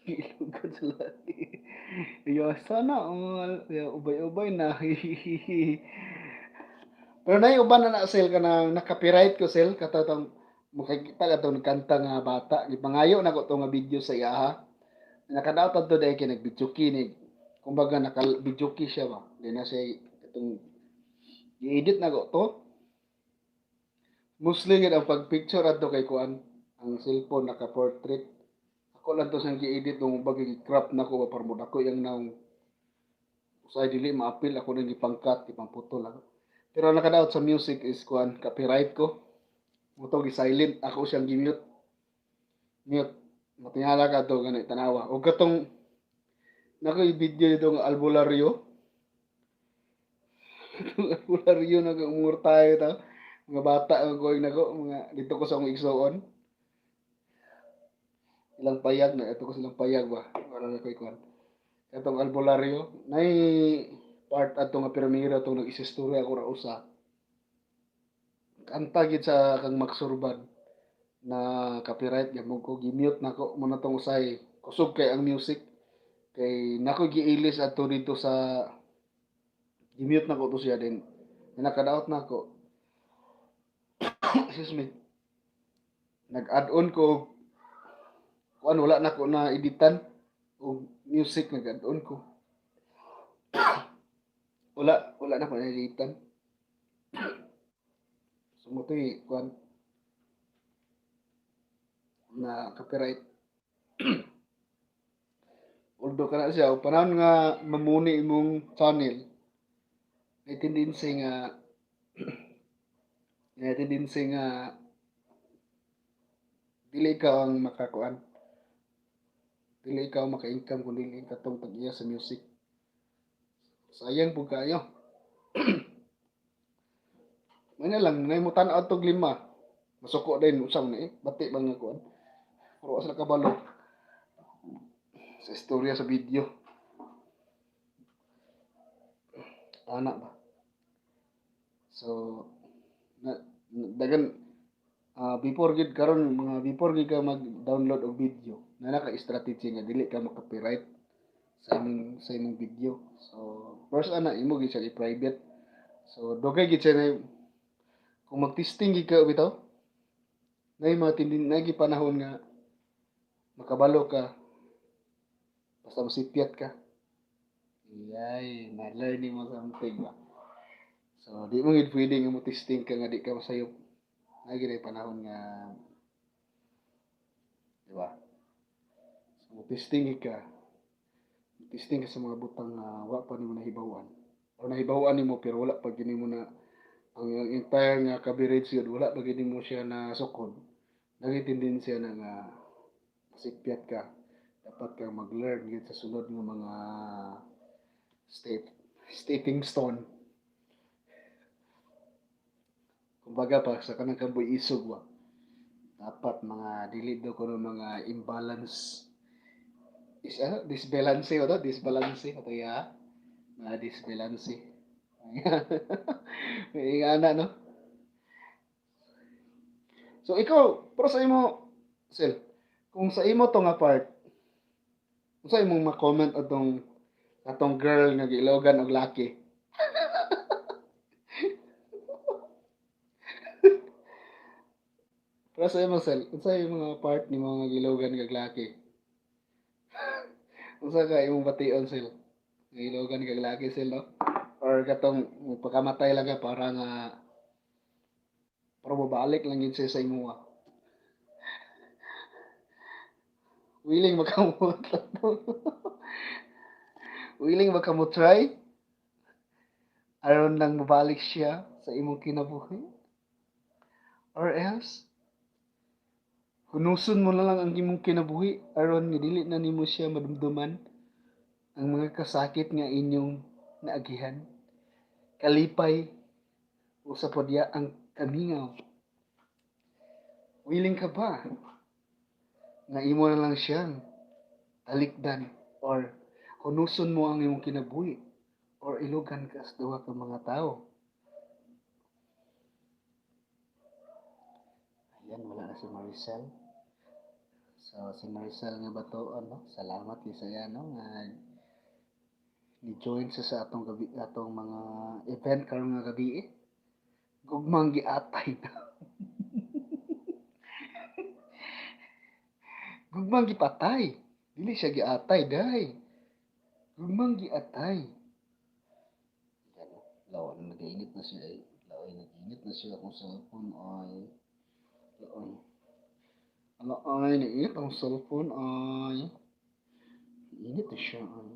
Ilugod sa lagi. Yo, sana all. Yo, ubay-ubay na. Pero nay uban na na sel ka nang naka-copyright ko sel katong makikita ka tong kanta nga bata. Gipangayo na ko to nga video sa iyaha. Nakadaot adto dahil kay nagbidyoki ni. Kumbaga naka-bidyoki siya ba. Di na siya itong i-edit na ko to. Mostly gid ang pag-picture adto kay kuan ang cellphone naka-portrait. Ako lang to siyang gi-edit nung bagay gi-crop na ko ba para mo dako yang naong usay dili maapil ako nang gipangkat gipangputol ako. Pero ang nakadaot sa music is kuan copyright ko. Mo gi-silent ako siyang gi-mute. Mute. Matingala ka to gani tanawa. Og katong nako video dito nga albularyo. Katong albularyo na umur tayo ta. Mga bata ang going nako mga dito ko sa akong igsuon. Ilang payag na ito ko silang payag ba. Wala na ko'y kuan. Katong albularyo nay part ato nga pirmira atong nag-isistorya ako ra usa. Kanta gid sa kang Maxurban na copyright gyud ko gi-mute nako mo na tong usay. Kusog kay ang music kay nako giilis adto dito sa gi-mute nako to siya din. Nakadaot nako. Excuse me. Nag-add-on ko kuan wala nako na editan og music nag-add-on ko. Wala na ko na editan. So mo to'y kuan na copyright. Although kana siya, og panahon nga mamuni imong channel, may tendency nga dili ka ang makakuan. Dili ikaw maka-income kung dili ka tong tag-iya sa music. Sayang pud kaayo. May na lang, nay mo tan-aw tog lima. Masuko din usang ni eh. Bati ba nga kuan. Pero wa sila kabalo sa istorya sa video. Ana ba? So na, dagan before gid karon mga before gid ka mag-download og video, na naka strategy nga dili ka ma-copyright sa imong video. So first ana imo gid siya i-private. So dugay gid siya na kung mag-testing gid ka bitaw. Nay mga tindin, nay panahon nga makabalo ka basta masipyat ka. Iyay, na-learn nimo something ba. So, di mo gid pwede nga mo testing ka nga di ka masayop. Naa gyud panahon nga, di ba? So, mo testing ka. Testing ka sa mga butang nga wa pa nimo nahibaw-an. O nahibaw-an nimo pero wala pa gyud nimo na ang entire nga coverage yun, wala pa gyud nimo siya na sukod. Naging tendensiya na nga masipyat ka. Dapat kang mag-learn gyud sa sunod nga mga stepping stone. Kumbaga pa sa kanang kaboy isog ba. Dapat mga dili daw kuno mga imbalance is ano, disbalance o to, disbalance o to ya. Mga disbalance. May ana, no? So ikaw, pero sa imo, Sel, kung sa imo to nga part, unsa imong ma-comment atong girl nga giilogan og laki? Pero sa imo, Sel, unsa imong mga part nimo nga giilogan kag laki? Unsa ka imong bation, Sel? Giilogan kag laki, Sel, no? Or katong pagkamatay lang ka para nga para mabalik lang yun siya sa imo. Willing ba ka mo Willing ba ka mo try? Aron lang mabalik siya sa imong kinabuhi? Or else, hunuson mo na lang ang imong kinabuhi aron nga dili na nimo siya madumduman ang mga kasakit nga inyong naagihan. Kalipay o sa podya ang kamingaw. Willing ka ba nga imo na lang siyang talikdan or hunuson mo ang imong kinabuhi or ilugan ka sa duha ka mga tao? Ayan, wala na si Maricel. So, si Maricel nga ba to, ano? Salamat kay sa no, nga ni-join siya sa atong gabi, atong mga event karon nga gabi eh. Gugmang giatay na. Gugmang gipatay. Dili siya giatay, day. Gugmang giatay. Lawan, nag-init na siya eh. Lawan, nag-init na siya akong cellphone ay. Lawan. Ano ay, nag-init ang cellphone ay. Init na siya ay.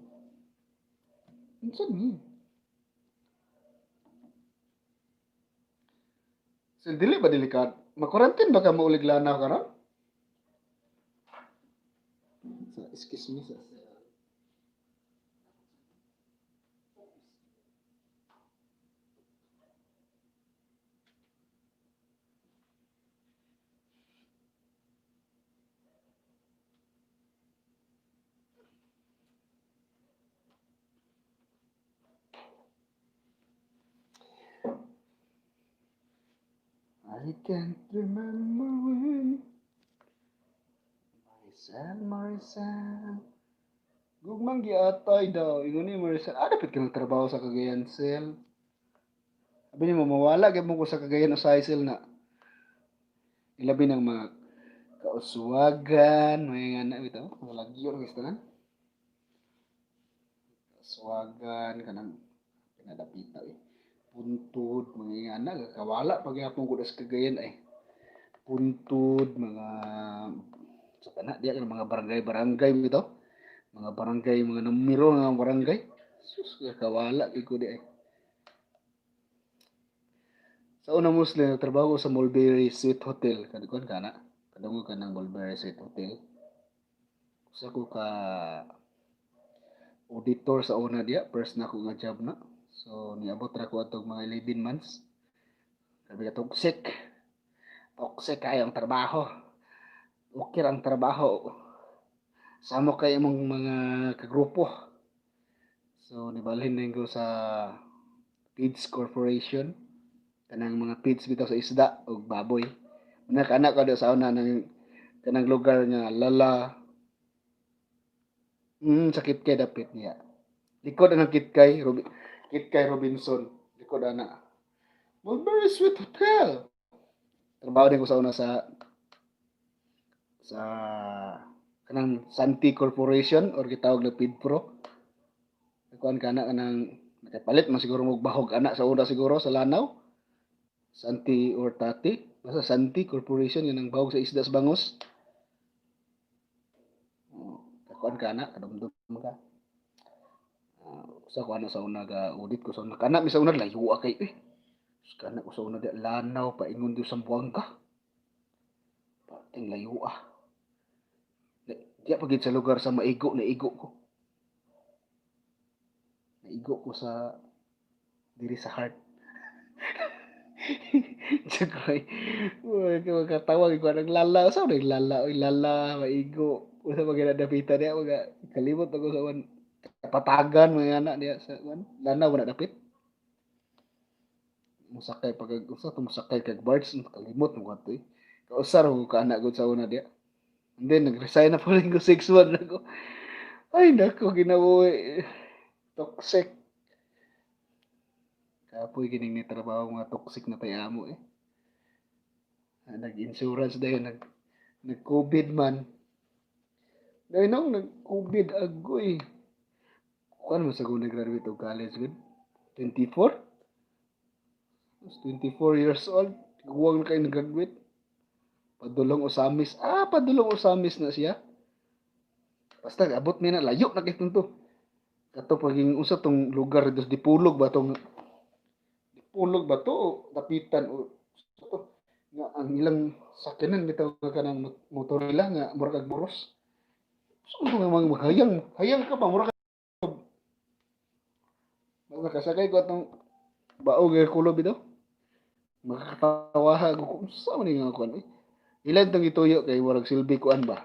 Unsa ni? So, dili ba delikado? Ma-quarantine ba ka maulig lana karon? So, excuse me sa I can't remember when. Maricel, Maricel. Gugmang giatay daw. Ingon ni Maricel. Ah, dapat ka nagtrabaho sa Cagayan, Sel. Sabi ni mo, mawala gyud mo ko sa Cagayan usahay, Sel, na. Ilabi ng mga kauswagan, may nga na, ito, mga lagyo ng istanan. Kauswagan, kanang pinadapita eh. Puntod, mga nga na, kawala pagyapon ko sa Cagayan ay. Puntod, mga sa kana diya kanang mga barangay-barangay bitaw. Mga barangay, mga numero nga barangay. Sus, kawala gyud ko di ay. Sa una, Muslim, nagtrabaho ko sa Mulberry Suite Hotel. Kadukon ka na? Kadungog ka ng Mulberry Suite Hotel. Usa ko ka auditor sa una diya. First na ako nga job na. So, niabot ra ko atong mga 11 months. Grabe ka toxic. Toxic kayo ang trabaho. Okay ang trabaho. Samo kay imong mga kagrupo. So, nibalhin din ko sa Feeds Corporation. Kanang mga feeds bitaw sa isda og baboy. Nakaana ko sa una ng kanang lugar nga Lala. Sa Kitkay dapit niya. Likod ang Kitkay, Kitkay Robinson. Likod ana. Mulberry Suite Hotel. Trabaho din ko sa una sa Sa kanang Santi Corporation or gitawag na Pidpro. Kuan kana kanang nakapalit man siguro og bahog ana sa una siguro sa Lanao. Santi or Tati. Basta Santi Corporation yun ang bahog sa isda sa bangos. Kuan kana kadumdum ka. Sa ko ana sa una ga audit ko sa una kana mi sa una layo kay eh. Kana ko sa una di Lanao paingon di Zamboanga. Pating layo ah. Di pa gid sa lugar sa maigo, naigo ko. Naigo ko sa diri sa heart. Joke. Uy, katawa ko naglala. Sa naglala, oy lala, maigo. Usa pa ginadapitan niya, mga kalimot ako sa wan kapatagan mga anak niya sa wan. Lanaw na dapit. Musakay pag usa to musakay kag birds kalimot mo kadto eh. Kausar ko ka anak gud sa una diya. And then nag-resign na po rin ko 6-1 ako. Ay nako ginabuhi. Toxic. Kapoy kining ni trabaho mga toxic na tay amo eh. Nag-insurance dayon nag-COVID man. Dayon nang nag-COVID agoy. Kuan mo sa kung nag-graduate og college gud. 24? 24 years old. Guwang na kayo nag-graduate. Padulong Osamis. Padulong Osamis na siya. Basta abot mi na layo na kay to. Kato paging usa tong lugar dos Dipulog ba tong Dipulog ba to o Dapitan o to nga ang ilang sakyanan bitaw nga kanang motor nila nga mura kag buros. So nga mga maghayang, hayang ka pa mura ka. Basta nakasakay ko atong baog nga kulo bitaw. Makakatawa ko kung sa man nga kuan eh. Ilan tong gituyo kay murag silbi kuan ba?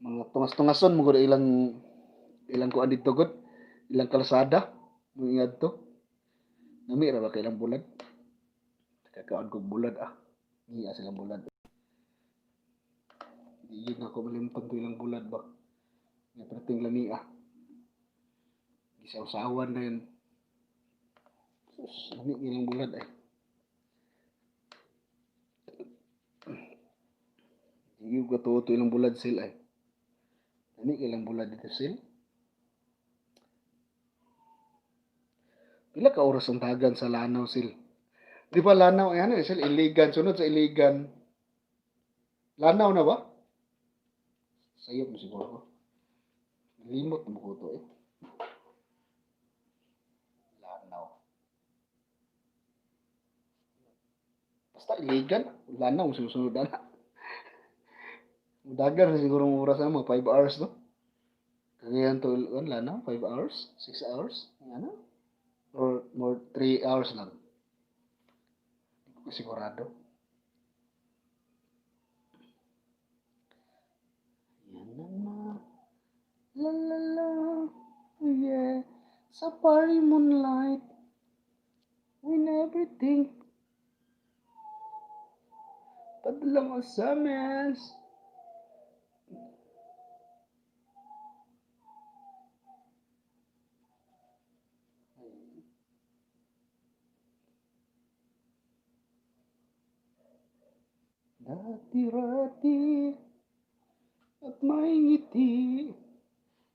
Mga tungas-tungason mo gud ilang ilang kuan didto gud, ilang kalsada mo ingadto. Nami ra ba kay ilang bulad? Kakaon kog bulad ah. Ngiya silang bulad. Di yun ako malimtan to ilang bulad ba. Nga perting lami ah. Gisawsawan na yun. Sus, lami ilang bulad ay. Di ko katuo to ilang bulad sil ay. Lami ilang bulad dito sil. Pila ka oras ang dagan sa Lanao sil? Di ba Lanao ay ano sil Iligan, sunod sa Iligan. Lanao na ba? Sayop mo siguro ko. Limot mo ko to eh. Lanao. Basta Iligan, Lanao susunod na. Dagan na siguro ang oras na mga 5 hours no. Kagayan to Lanao 5 hours, 6 hours, ano? Or more 3 hours lang. Hindi ko sigurado. Yan na na. La la la. Yeah. Sa party moonlight. Win everything. Padlang Osamis. Dati-rati at may ngiti.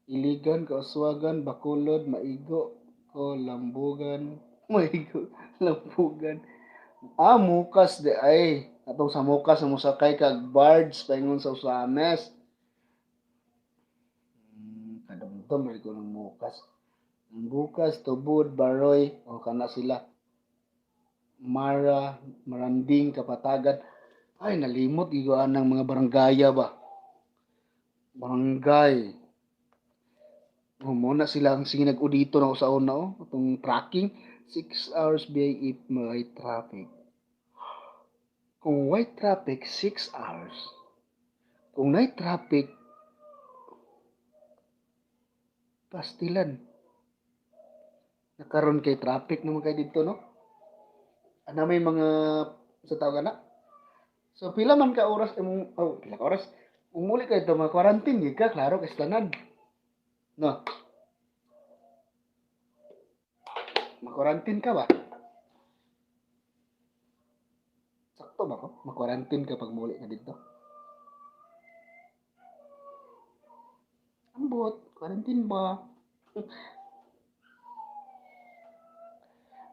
Iligan, Kauswagan, Bacolod, Maigo, ko Lambugan, Maigo, Lambugan. Mukas di ay. Atong sa Mukas na mosakay kag barge paingon sa Osames. Kadumdum rin ko ng Mukas. Ang Bukas, Tubod, Baroy, o kana sila. Mara, Maranding, Kapatagan. Ay, nalimot iguan ng mga baranggaya ba? Barangay. Oh, muna sila ang sige nag-udito na sa una oh, itong tracking 6 hours BI if may traffic. Kung white traffic 6 hours. Kung night traffic pastilan. Nakaron kay traffic naman kay dito no. Ana may mga sa tawag na. So pila man ka oras imong oh, pila ka oras umuli kay ito mga quarantine gid ka klaro kay tanan. No. Ma-quarantine ka ba? Sakto ba ko? Ma-quarantine ka pag muli ka dito? Ambot, quarantine ba?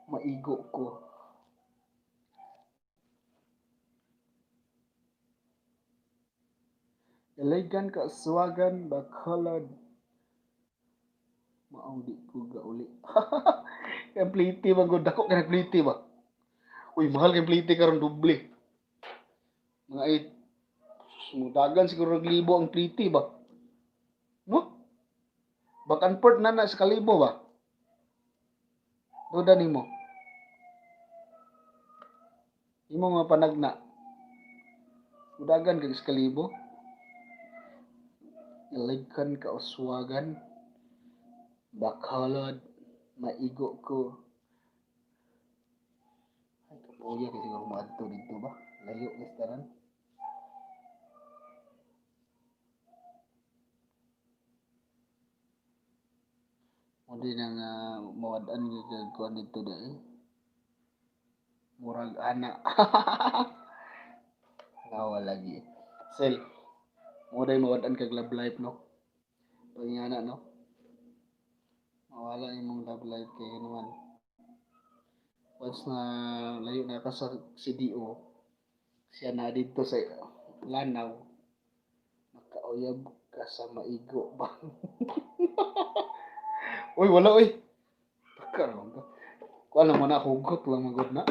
Maigo ko. Dalagan ka swagan Bacolod. Maong di ko gauli. Kay pliti man gud, dako kay pliti ba. Uy, mahal kay pliti karon, doble. Mga 8 mudagan siguro og libo ang pliti ba. No? Back and forth na na sa kalibo ba? Duda nimo. Imo nga panagna. Mudagan kag sa kalibo. Iligkan ka uswagan. Bacolod, maigo ko. Ay, kapoya kasi siguro maadto dito ba? Layo guys tanan. Mo di na nga mawad-an gyud kag kuan dito dai. Murag ana. Nawa lagi. Sel, mo day mawad-an kag love life, no? Pangingana, no? Mawala imong love life kay naman. Once na layo na ka sa CDO, siya na dito sa Lanao, makauyab ka sa maigo ba? Uy, wala uy. Pagkaroon ka. Kuan lang man na, hugot lang magod na.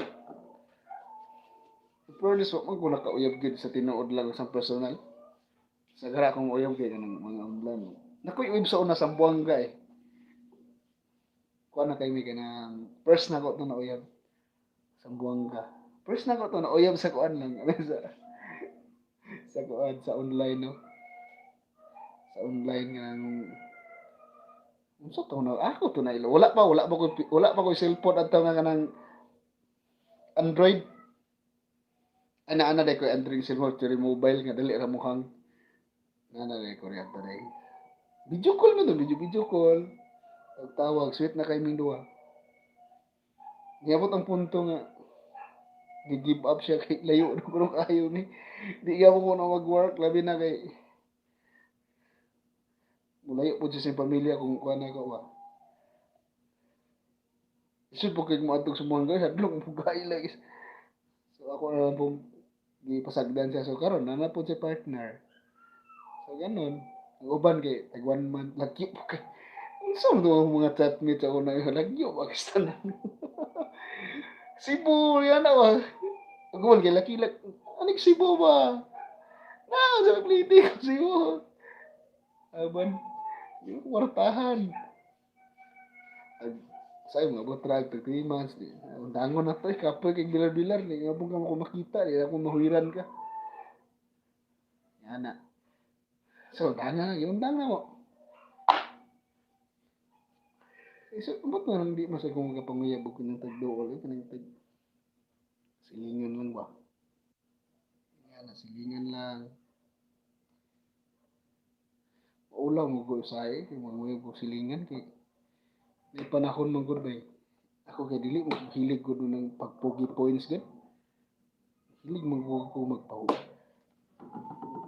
Fairness, wa man ko nakauyab gyud sa tinuod lang sa personal. Sa gara akong uyab kay kanang mga online. Nakoy uyab sa una sa Buanga eh. Kuan na kay mi kanang first na ko to na uyab sa Buanga. First na ko to na uyab sa kuan lang sa kuan sa online, no. Sa online nga nang unsa to na ako to na ilo. Wala pa ko cellphone adto nga kanang Android. Ana ana day ko Android cellphone, cherry mobile nga dali ra mukhang. Nana day ko riyan day. Video call man to, video video call. Pagtawag, sweet na kay ming duha. Niabot ang punto nga gi-give up siya kay layo na kuno kayo ni. Di gyapon ko na mag-work, labi na kay mulayo po siya sa pamilya kung kuan na ko ba. Isod po kay moadtog sa mga guys, hadlok mo gay lagi. So ako na lang pong gipasagdan siya. So karon na na po siya partner. So ganun. Ang uban kay tag one month lagyo po kay. Unsa man to ang mga chatmate sa una yun, lagyo ba tanan. Cebu yan na ba? Ang uban kay laki laki. Anik Cebu ba? Na, sa pliti ko Cebu. Aban, di ko kwartahan. Ag, sa mga butrag, tag 3 months, di, undangon na to, eh, kapoy kay bilar-bilar, di nga po ka mo makita, di ako mahuiran ka. Yan na. So, undangan na, undang na mo. Eh, so, ba't na lang di mas akong magapanguyab og kanang tagduol, eh, kanang tag silingan lang ba? Yan na, silingan lang. Maulaw mo ko usahay, kay manguyab og silingan, kay may panahon man gud ba eh. Ako kay dili mo hilig gud ng pagpogi points gud. Hilig man gud ko magpahu.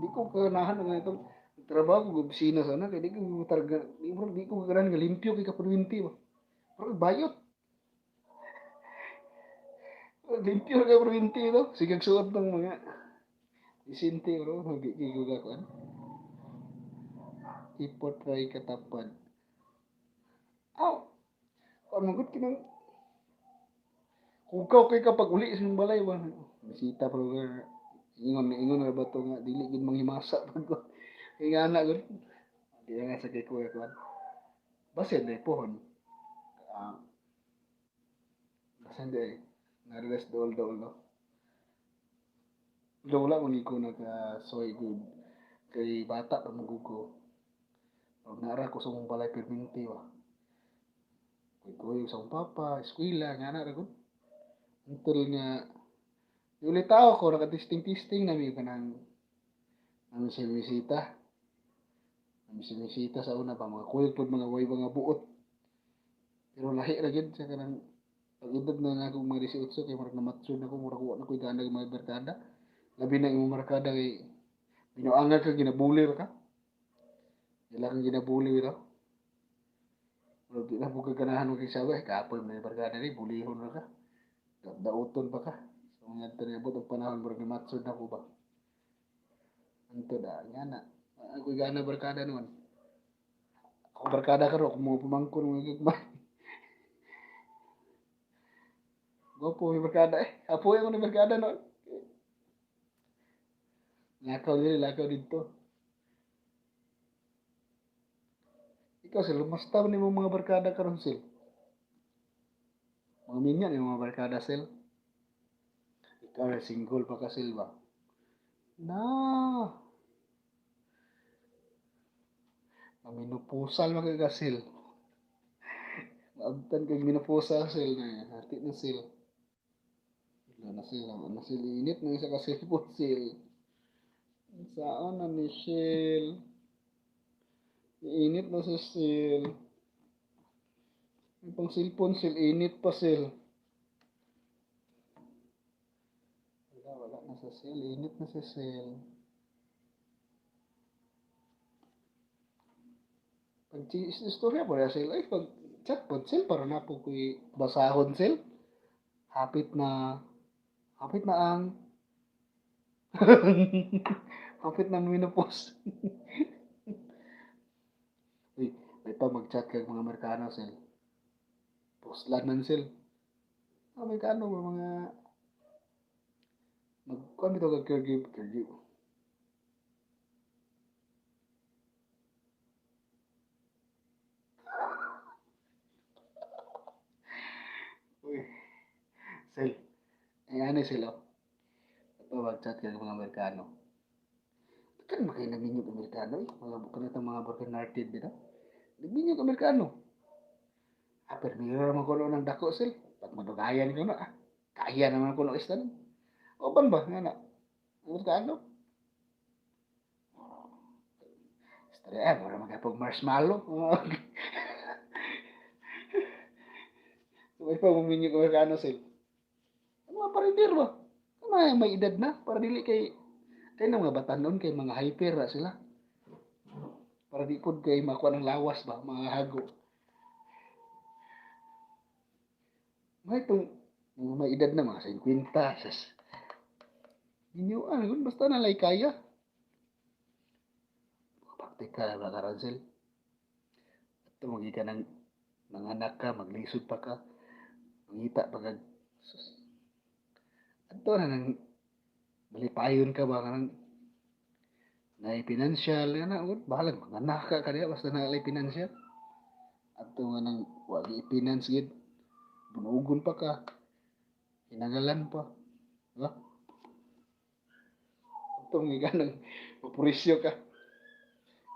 Di ko kanahan nga itong trabaho ko opisina sana kay di ko targa di mo di ko ganahan nga limpyo kay kaperminti ba. Pero bayot. Limpyo kay kaperminti to. Sige suot ng mga isinti bro, magi ko kuan. Ipotray katapad. Aw. Kuan man gud kinang hugaw kay kapag uli sa balay ba. Bisita pero ingon ingon ra ba to nga dili gid manghimasa pag ko. Kay nga na gud. Di nga sa kay kuya kuan. Basin day pohon. Ah. Basin day na-rest dool dool no. Wala man ko naka soy good kay bata pa magugo. Pag naara ko sa mong balay perminti ba. Kuy sa akong papa, eskwela, nga na ra gud. Until nga ulit tao ko naka-testing-testing na mi kanang ang simisita. Ang simisita sa una pa mga kuyog pod mga way mga buot. Pero lahi ra gyud sa kanang pag edad na nga akong mga 18 kay murag na-mature na ko, murag wa na ko'y gana mga barkada. Labi na imong barkada kay binuangan ka, ginabulir ka. Ila kang ginabuli bitaw. Murag di na po ka ganahan og isabay. Kapoy man yung barkada ni, bulihon na ka. Dauton pa ka. So nga ito niabot ang panahon, murag ni matsod na ko ba. Anto da, nga na. Ako'y gana barkada noon. Ako barkada karon, ako mga pamangkon, mga gagmay. Gwapo may barkada eh. Apoy ako ni barkada noon. Lakaw dili, lakaw dito. Ikaw sil, lumasta ni mo mga barkada karon sil. Mga minya ni mga barkada sil. Ikaw ay single pa ka sil ba? Na. Minupusal man ka sil. Maabtan kag minupusal sil na hati na sil. Wala na sil, wala na sil. Init na isa ka cellphone sil. Saan na ni Sil? Init na si Sil. Yung pang cellphone sil, init pa sil. Wala, wala na sa sil. Init na si Sil. Pag istorya po na sil, ay pag chat po sil, para na po ko'y basahon sil. Hapit na, hapit na ang, hapit na menopause. Uy, may pa mag-chat kag mga Amerikano sil. Puslan man sil. Amerikano mga mag kuan bitaw kag caregive, caregive. Uy. Sil. Ay ano sil oh. Ito mag-chat kag mga Amerikano. Kan makay naminyog Amerikano eh. Mga kanatang mga broken hearted bitaw. Naminyog Amerikano. Ah, pero mayroon naman kuno ng dako sil. Pag madugayan ko na, ah, kaya naman kuno istan. Oban ba? Nga na. Amerikano. Istorya, eh, mura magapog marshmallow. May pa muminyog Amerikano sil. Ano mga parindir ba? May edad na, para dili kay kay na mga batanon kay mga hyper ra sila. Para di pod kay makuha ng lawas ba, mga hago. May itong mga may edad na mga 50, sas. Ginyuan, basta na lay kaya. Praktika ba karon sil? Ato magi ka ng mga anak ka, maglisod pa ka, mangita pa kag sus. Adto na nang malipayon ka ba kanang naay financial nga na, bahalag mga anak ka kaniya basta na lay financial. Adto nga nang wa gi-finance gid, bunugon pa ka, hinangalan pa, diba? Adto nga nang mapurisyo ka.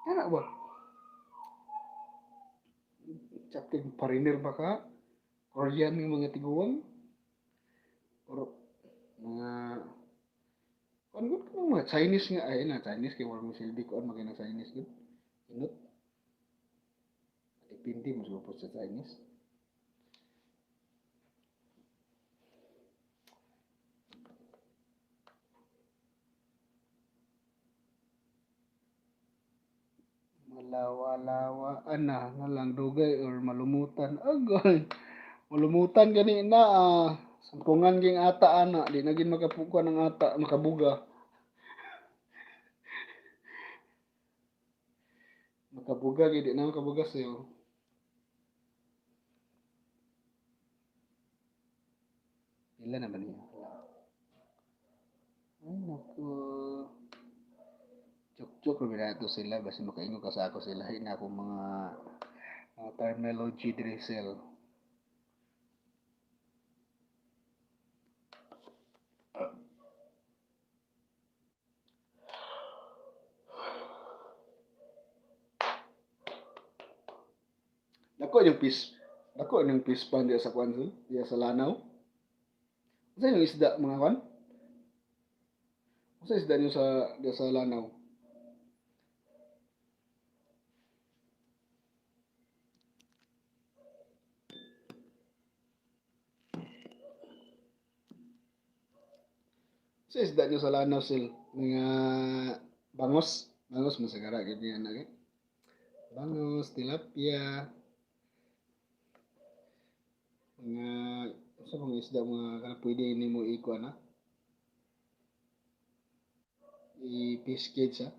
Kana ba? Chat kay foreigner ba ka? Korean nga mga tiguang? Or mga kuan gud kanang mga Chinese nga ay na Chinese kay wala mo silbi kuan magay na Chinese gud. Inot. Depende mo sa sa Chinese. Malawa-lawa ana na lang dugay or malumutan. Agoy. Malumutan gani na ah. Sampungan ging ata ana, di na gin makapukuan ang ata, makabuga. Makabuga gid di na makabuga siyo. Pila na ba niya? Ay naku. Chuk-chuk ra to sila basta makaingon ka sa ako sila na akong mga terminology diri sila. Dako yung fish. Dako yung fish pond diya sa kwan sil, diya sa Lanao. Unsa yung isda mga kwan? Unsa isda niyo sa diya sa Lanao? Unsa isda niyo sa Lanao sil? Mga bangos, bangos masagara gid niya na kay. Bangus, tilapia. Mga sa mga isda mga kanang pwede nimo ikuan na. I-fish cage ha.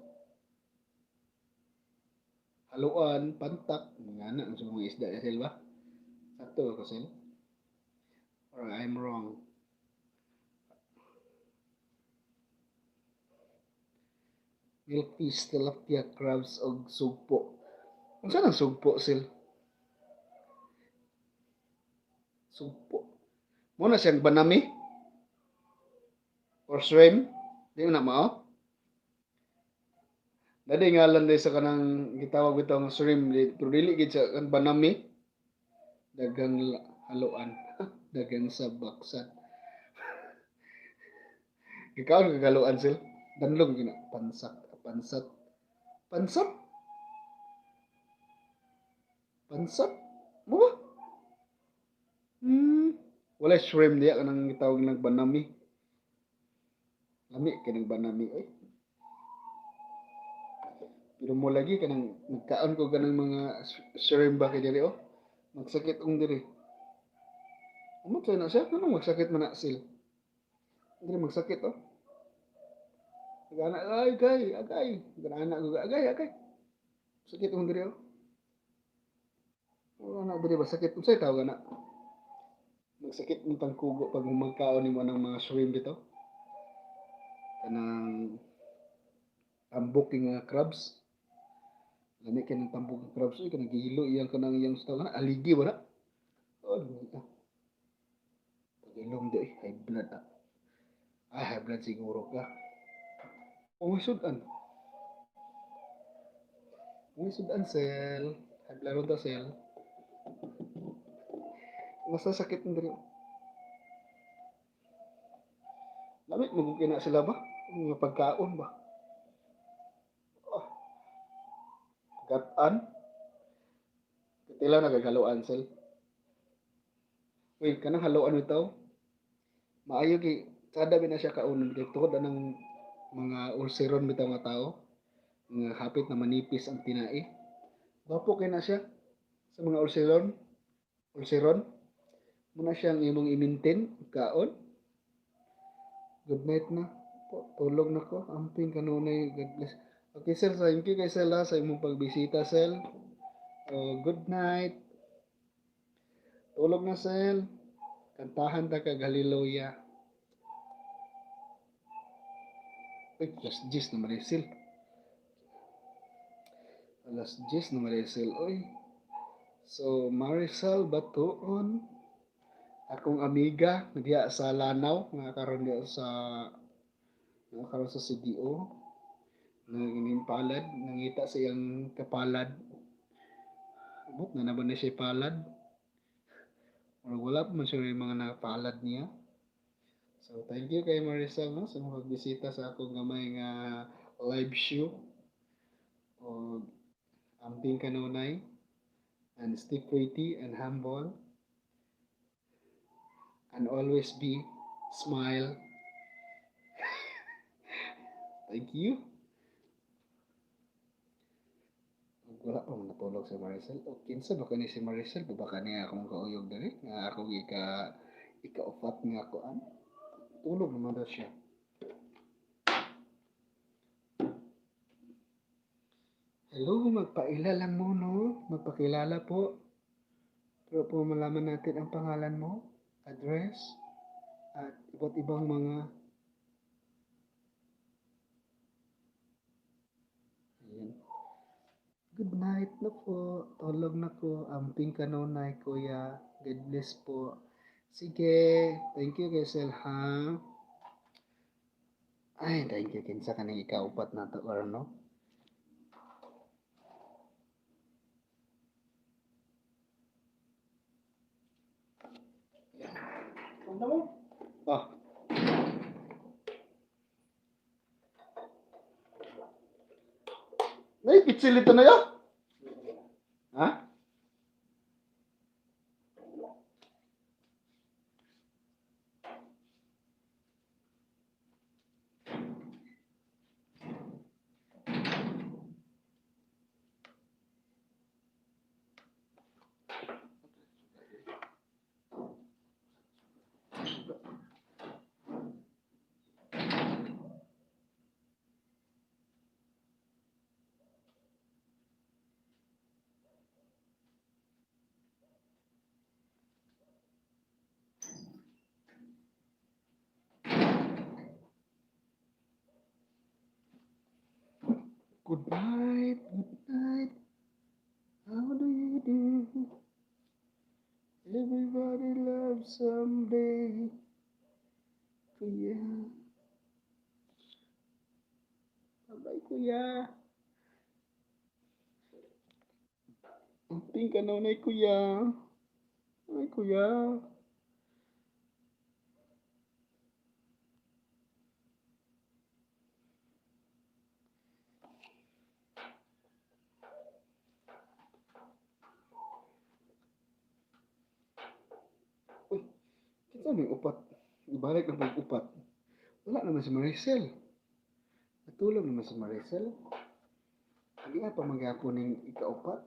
Haluan, pantak, mga ana sa mga isda sel ba? Sakto ba ko, Sel? Or I'm wrong? Milkfish, tilapia, crabs, og sugpo. Unsa nang sugpo, Sel? Sugpo. Mao na siyang banami? Or shrimp? Di mo na mao? Dali ngalan day sa kanang gitawag bitaw nga shrimp di, pero dili gid siya kan banami. Dagang haluan. Dagang sa baksan. Gikaon kag haluan, Sel? Danlog gina pansak, pansat. Pansat? Pansat? Mo ba? Wala shrimp diya kanang gitawag nang banami. Lami kanang banami oy. Pero mo lagi kanang nagkaon ko kanang mga shrimp ba kay diri oh. Magsakit ong diri. Umot na siya, kanang magsakit man na sil. Diri magsakit oh. Nagana ay agay, agay. Nagana ko agay, agay. Sakit ong diri oh. Wala na diri ba sakit unsay tawag na? Magsakit mo tang kugo pag magkaon nimo ng mga shrimp dito. Kanang tambok nga crabs. Lami kay ng tambok nga crabs uy, kanang gihilo iyang kanang iyang sa tawag na aligi wala. Oh, lami ah. Pag-ilong di high blood ah. Ay, high blood siguro ka. Oh, sudan. Uy, sudan, Sel. High blood ta, Sel. Masasakit mo diri. Lami mo kina sila ba? Mga pagkaon ba? Oh. Gatan. Katila nagagaluan, Sel. Uy, kanang haluan bitaw. Maayo kay sada na siya kaunon kay tungod anang mga ulceron bitaw nga tao nga hapit na manipis ang tinai. Gwapo kay na siya sa mga ulceron. Ulceron. Muna siyang imong i-maintain kaon. Good night na. Po, tulog na ko. Amping kanunay. God bless. Okay, sir. Thank you kay Sel ha, sa imong pagbisita, Sel. Good night. Tulog na, Sel. Kantahan ta kag Hallelujah. Uy, alas 10 na Maricel. Alas 10 na Maricel. Uy. So, Maricel Batuon, akong amiga, diya sa Lanao, nga karon diya sa nga karon sa CDO, nang palad, nangita sa iyang kapalad. Abot na na ba na siya palad? Or wala pa man siya yung mga napalad niya. So, thank you kay Maricel, no, sa mga pagbisita sa akong gamay nga live show. O amping kanunay and stay pretty and humble and always be smile. Thank you. Ug wala pa man natulog si Maricel. O kinsa ba kani si Maricel? Ba baka niya akong kauyog diri nga akong ika-ufat nga kuan. Tulog naman daw siya. Hello, magpaila lang mo, no? Magpakilala po. Pero po malaman natin ang pangalan mo, address, at iba't ibang mga. Ayan. Good night na po. Tulog na ko. Amping kanunay, kuya. God bless po. Sige. Thank you kay Sel, ha? Ay, thank you. Kinsa ka nang ikaupat na to, or no? Punta mo. Oh. Nay, pitsil ito na yun. Ha? Good night, good night. How do you do? Everybody loves someday. Kuya. Bye-bye, kuya. Amping ka na, nay, kuya. Ay, kuya. Uy, kinsa may upat? Ibalik na pag upat. Wala naman si Maricel. Natulog naman si Maricel. Hindi nga pa maghapon ng ikaupat.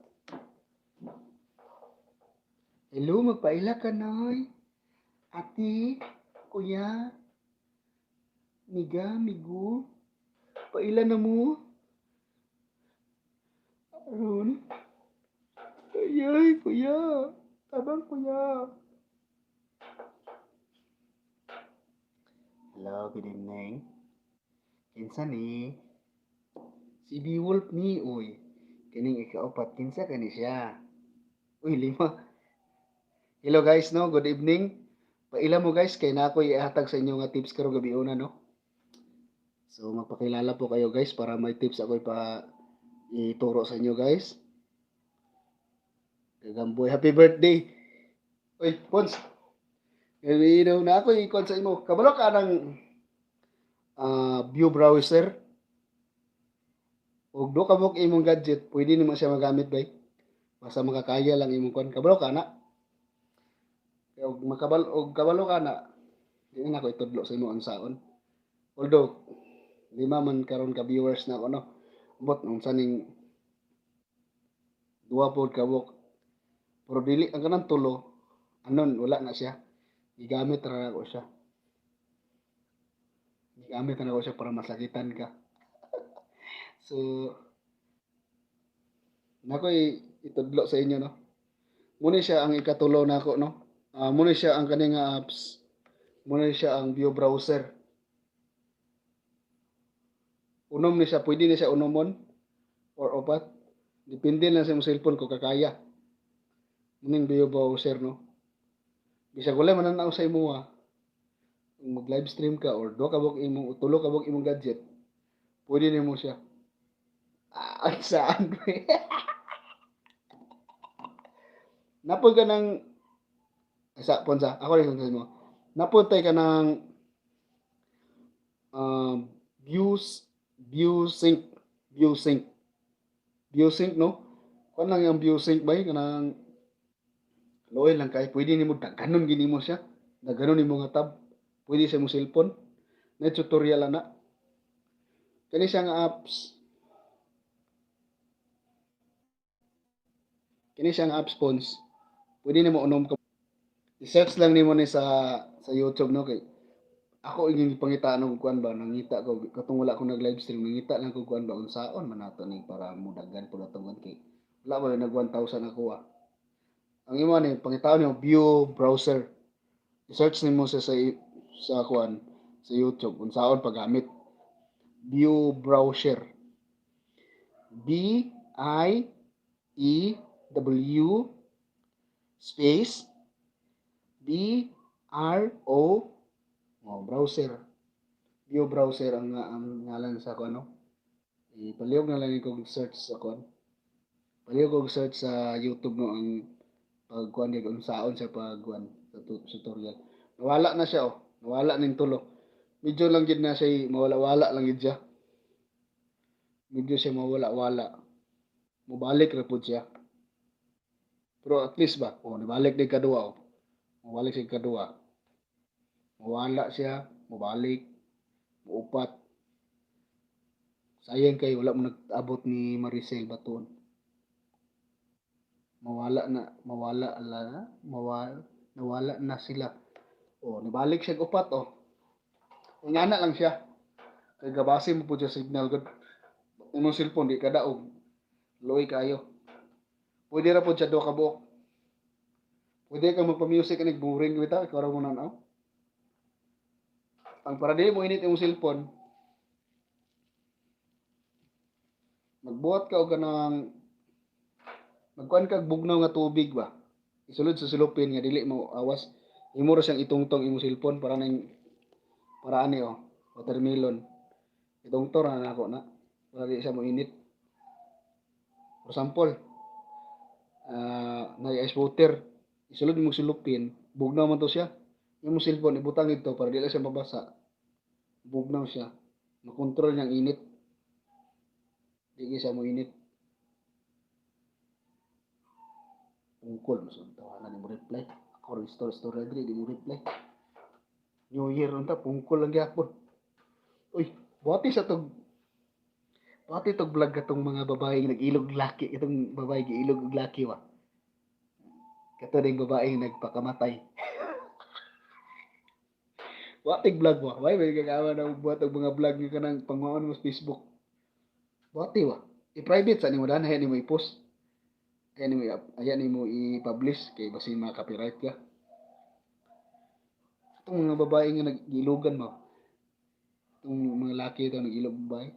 Hello, magpaila ka, Noy. Ate, kuya, miga, migu, paila na mo. Aron. Ay, kuya. Tabang, kuya. Hello, good evening. Kinsa ni? Si Beowulf ni, uy. Kining ikaupat, kinsa kani siya? Uy, lima. Hello guys, no? Good evening. Paila mo guys, kay na ako ihatag sa inyo nga tips karong gabi una, no? So, magpakilala po kayo guys para may tips ako ipa ituro sa inyo guys. Kagamboy, happy birthday. Uy, Pons. Ngayon na ako ikon sa imo. Kabalo ka ng view browser. Ug do ka book imong gadget, pwede nimo siya magamit bay. Basta makakaya lang imong kuan. Kabalo ka na. Kaya og makabal og kabalo ka na, di na ako itudlo sa imo unsaon. Although lima man karon ka viewers na ako, no. But unsa ning duha pod ka buok. Pero dili ang kanang tulo, anon wala na siya. Gigamit ra nako siya. Gigamit ra nako siya para masakitan ka. So nakoy itudlo sa inyo, no. Muna siya ang ikatulo nako, no. Muna siya ang kaning nga apps. Muna siya ang view browser. Unom ni siya, pwede ni siya unomon or upat. Depende lang sa imong cellphone kung kakaya. Muning view browser, no. Bisag wala man sa imo ah. Kung mag live stream ka or duha ka buok imong, tulo ka buok imong gadget, pwede nimo siya. Ah, saan pre? Napod ka ng sa Ponsa, ako rin sa mo. Napod tay ka ng views view sync, view sync. View sync, no? Kuan lang yung view sync bay, kanang loy lang kay pwede nimo daghanon gini mo siya. Daghanon nimo nga tab. Pwede sa imong cellphone. Na tutorial ana. Kani siya nga apps. Kini siya nga apps, Pons. Pwede nimo unom ka. I-search lang nimo ni sa YouTube, no, kay ako ingin pangitaan og kuan ba, nangita ko katong wala ko nag live stream, nangita lang ko kuan ba, unsaon man nato ni para mudagan pud atong kuan kay wala ba nag 1,000 ako ah. Ang imo ni pangitaon nimo view browser. I-search nimo siya sa kuan sa YouTube unsaon paggamit view browser. B I E W space B R O, oh, browser. View browser ang ngalan sa kuan, no. Ipalihog na lang kog search sa kuan. Palihog kog search sa YouTube, no, ang pagkuan di unsaon sa pagkuan sa tutorial. Nawala na siya oh. Nawala ning tulo. Medyo lang gid na siya mawala-wala lang gid siya. Medyo siya mawala-wala. Mobalik ra pud siya. Pero at least ba, oh, nibalik din kaduha oh. Mobalik siya kaduha. Mawala siya, mobalik, muupat. Sayang kay wala mo nag-abot ni Maricel Baton. Mawala na, mawala ala, mawala, nawala na sila. Oh, nibalik siya upat oh. Ingana lang siya. Kay gabase mo pud siya signal gud. Imong cellphone di kadaog. Luoy kayo. Pwede ra pud siya duha ka buok. Pwede ka magpa-music ani boring bitaw, ikaw ra mo nan-aw. Ang para dili mo init imong cellphone, Magbuhat ka og kanang magkuan kag bugnaw nga tubig ba. Isulod sa sulupin nga dili mo awas. Imo ra siyang itungtong imong cellphone para ning para ani oh, watermelon. Itungtong ra nako na para di siya mo init. For example, na ice water, isulod mo sulupin, bugnaw man to siya. Imong cellphone ibutang dito para dili siya mabasa. Bugnaw siya. Makontrol niyang init. Di siya mo init. Ungkol mas tawanan ni mo reply. Ako rin story story diri di mo reply. New Year unta pungkol lang gyapon. Uy, buhati sa tog buhati tog vlog katong mga babae nag-ilog laki, itong babae giilog og laki wa. Kato ding babae nagpakamatay. Buhati vlog wa. Way may gagawa na buhat og mga vlog nga kanang pangmaon mo sa Facebook. Buhati wa. I-private sa nimo dan hayan nimo i-post. Ayan nimo i-publish kay basin mga copyright ka. Itong mga babae nga nag-ilugan mo. Itong mga laki ito nag-ilog babae.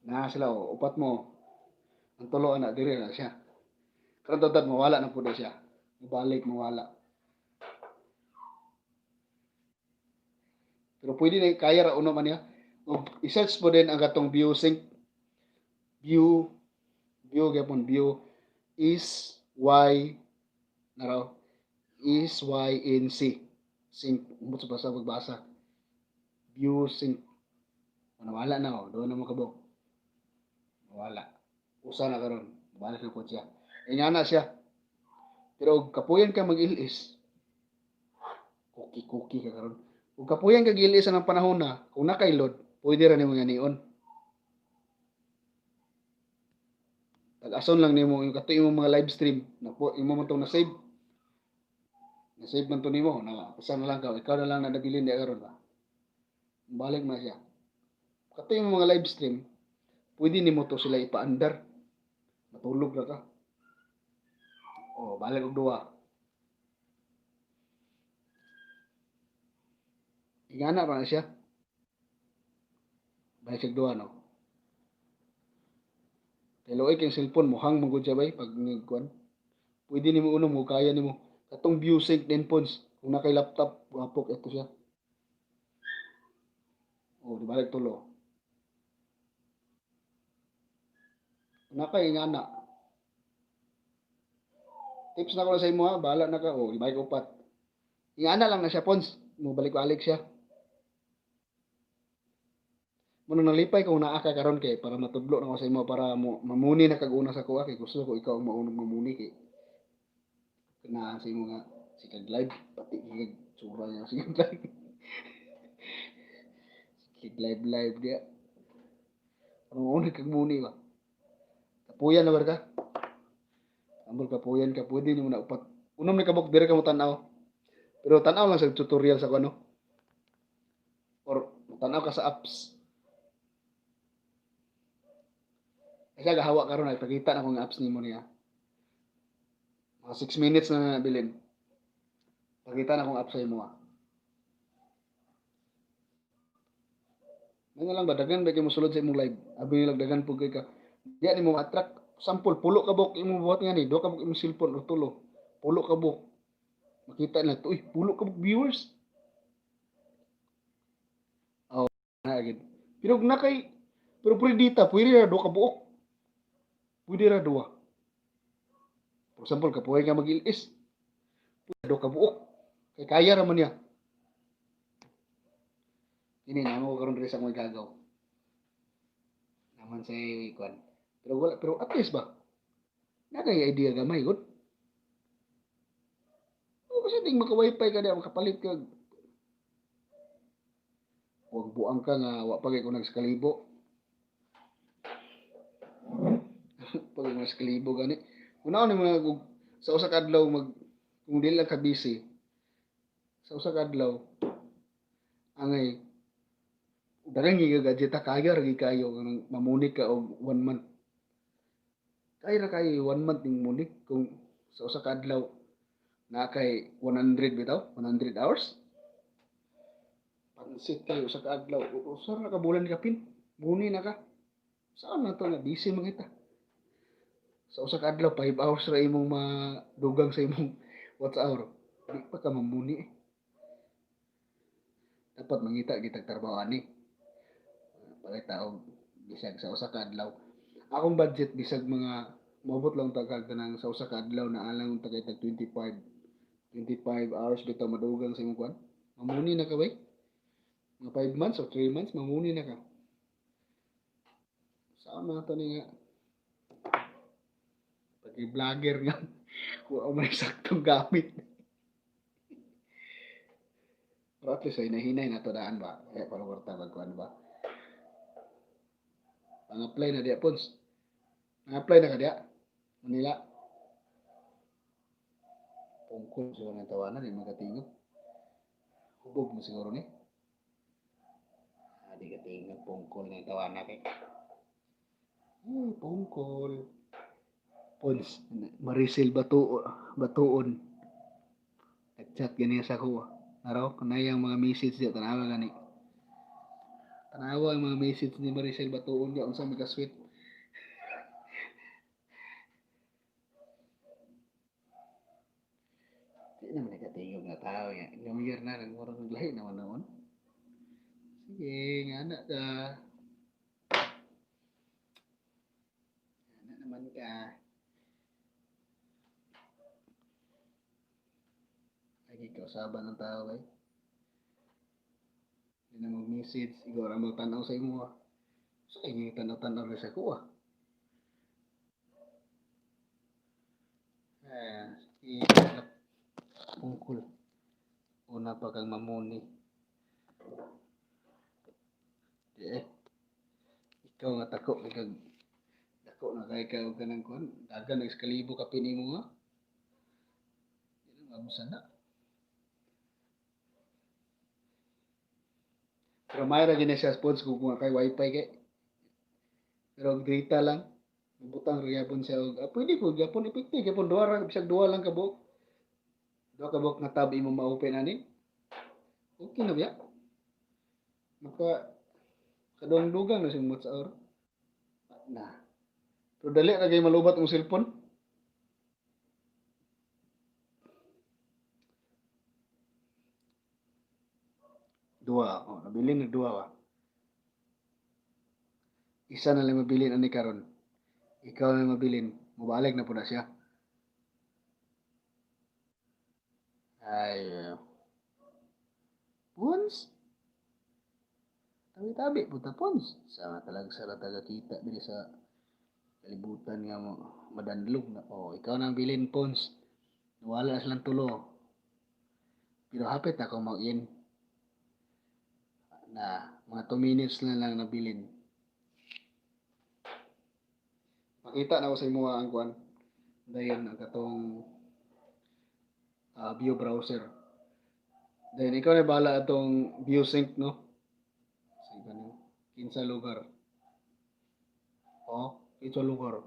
Na sila oh, upat mo. Ang tulo ana diri na siya. Karon tadtad mawala na pud siya. Mobalik mawala. Pero pwede na kaya ra uno man niya. Og i-search mo din ang katong view sync, view view gyapon, view is y na raw is y n c sync mo sa basa pagbasa view sync. Nawala na oh, doon na mo kabok. Wala. Usa na karon. Balik na po siya. Ingana siya. Pero og kapuyan ka mag-ilis, kuki-kuki ka karon. Kung kapuyan ka gilis ang panahon na, kung nakailod, pwede ra nimo nga nion. Tag-ason lang nimo yung kato imong mga live stream na po imo man tong na-save. Na-save man to nimo na usa na lang ka, ikaw na lang na nabilin di karon ba. Balik na siya. Kato imong mga live stream, pwede nimo to sila ipaandar. Matulog ra ka. Oh, balik og duha. Ingana pa na siya. Balik og duha, no. Kay luoy kay cellphone mo hang mo gud siya bay pag nigkuan. Pwede nimo unom mo kaya nimo katong view sync din phones kung na kay laptop wapok ito siya. Oh, di balik tulo. Na kay ingana. Tips na ko lang sa imo ha, bahala na ka. Oh, di balik upat. Ingana lang na siya phones, mo balik-balik siya. Muna nalipay kung naa ka karon kay para matudlo na ko sa imo para mo mamuni na kag una sa kuha kay gusto ko ikaw ang maunang mamuni kay na sa imo nga si kag live pati kag tsura niya si kag live, si kag live live dia para mauna kag muni ba. Kapuyan na ba ka ambol, kapuyan ka, pwede nimo na upat unom ni kabuk dire ka mo tan-aw, pero tan-aw lang sa tutorial sa kuno or tan-aw ka sa apps. Kasi gahawa karon ay pakita na kong apps nimo niya. Mga 6 minutes na nabilin. Pakita na kong apps sa imo. Nga lang ba dagan ba kay mosulod sa imong live? Abi nila dagan pug kay ka. Diya nimo ma-attract. Sample pulo ka buok imong buhat nga ni, duha ka buok imong cellphone o tulo. Pulo ka buok. Makita na to, uy, pulo ka buok viewers. Oh, na agad. Pero na kay pero pwede dita, pwede ra duha ka buok. Pwede ra duha. For example, kapuhay nga mag-ilis. Pwede duha ka buok. Kay kaya ra man niya. Kini na mo karon diri sa akong gagaw. Naman sa kuan. Pero wala, pero at least ba? Na kay idea gamay gud. O kasi ding maka wifi ka diya makapalit ka. Huwag buang ka nga wa pa kay ko nagskalibo. Pag mga skalibo gani. Una ni mga sa usa ka adlaw mag kung dili lang ka busy sa usa ka adlaw angay daghan gyud ka gadget ha, kaya ra gyud kayo kanang mamuni ka og one month. Kaya ra kayo one month ning muni kung sa usa ka adlaw naa kay 100 bitaw, 100 hours. Pansit kayo usa ka adlaw, usa ra ka bulan kapin, muni na ka. Saan na to nga busy man kita. Sa usa ka adlaw, 5 hours ra imong madugang sa imong watch hour. Di pa ka mamuni eh. Dapat mangita gitag trabaho ani. Pangita og bisag sa usa ka adlaw. Akong budget bisag mga moabot lang ta kag kanang sa usa ka adlaw na alang ta kay tag 25 hours bitaw madugang sa imong kuan. Mamuni na ka bay. Mga 5 months or 3 months mamuni na ka. Saan na to ni nga pag vlogger nga wa may saktong gamit. Pero at least ay nahinay na to daan ba. Kaya para kwarta magkuan ba. Pang-apply na diya, Pons. Pang-apply na ka diya. Manila. Pungkol siguro ng tawanan, di makatingog. Hubog mo siguro ni. Ah, di katingog, pungkol ng tawanan kay. Eh, pungkol. Pons, Maricel Batuon. Batuon. Nag-chat gani sa ako. Naraw, kanayang mga message diya, tanawa gani. Tanawa ang mga message ni Maricel Batuon diya, unsa may ka-sweet. Di naman nakatingog nga tao nga. New Year na, nagmurang lahi naman noon. Sige, nga na ka. Nga na naman ka. Lagi kausaban ng tao eh. Hindi na mag-message. Ikaw ra magtanaw sa imo ah. Sa inyo tanaw-tanaw rin sa kuha. Eh, sige, pungkol. Una pa kang mamuni. Eh, ikaw nga tako kay kag dako na kay ka og kanang kuan, dagan og kalibo ka pini mo nga. Di na mabusan na. Pero may ra gini siya spons kung kay wifi kay. Pero og data lang, butang ra gyapon siya og pwede po gyapon epekte gyapon duha ra bisag duha lang ka buok. Duha ka buok nga tab imo ma-open ani. Okay na biya. Maka kadungdugang na siyang sa or. Na. Pero dali ra kay malubat ang cellphone. Duha, oh, nabilin na duha ba. Isa na lang mabilin ani karon. Ikaw na mabilin, mobalik na po na siya. Ay, Pons. Tabi-tabi puta Pons. Sa nga talaga sa taga kita diri sa kalibutan nga mo madanlog na. Oh, ikaw na ang bilin Pons. Wala na silang tulo. Pero hapit na ako mag-in. Na mga 2 minutes na lang nabilin. Makita na ako sa imo ang kuan. Dayon ang katong view browser. Dayon ikaw na bahala atong view sync no. Sige no. Kinsa lugar. Oh, kinsa lugar.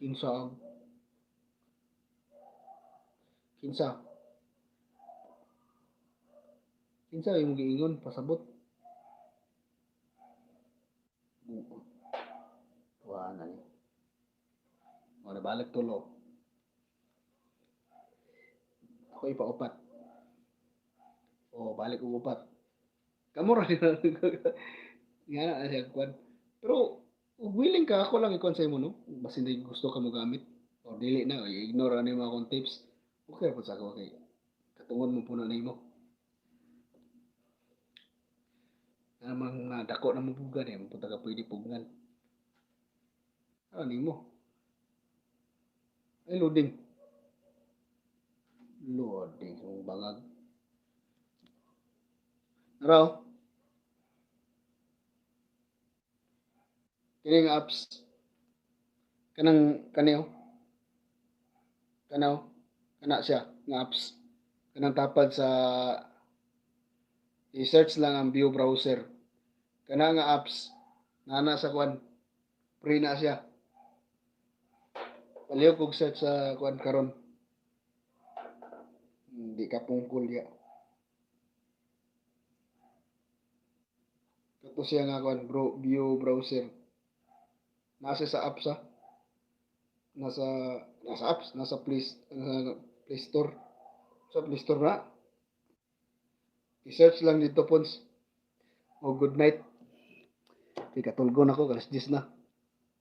Kinsa ang kinsa. Kinsa imong giingon pasabot. Wa na ni. Mo na balik tulo. Ako ipaupat. Oh, balik og upat. Kamo ra nga na siya kuan. Pero ug willing ka ako lang ikuan sa imo no. Basin di gusto ka mo gamit o dili na i-ignore ani mga akong tips. Okay ra pud sa ako kay katungod mo puno nimo. Namang nga dako na mo bugan eh, punta ka pwede pugnan. Ano nimo? Ay loading. Loading sa mong bangag. Raw. Kini nga apps kanang kaniyo kanaw kana siya nga apps kanang tapad sa i-search lang ang view browser kana nga apps nana sa kuan free na siya palihog og search sa kuan karon hindi ka pungkol ya. Kato Kato siya nga kuan, bro, view browser. Nasa sa apps ah. Nasa apps, nasa Play Store. Sa Play Store na. I-search lang dito, Pons. O good night. Kay katulgon ako, alas 10 na.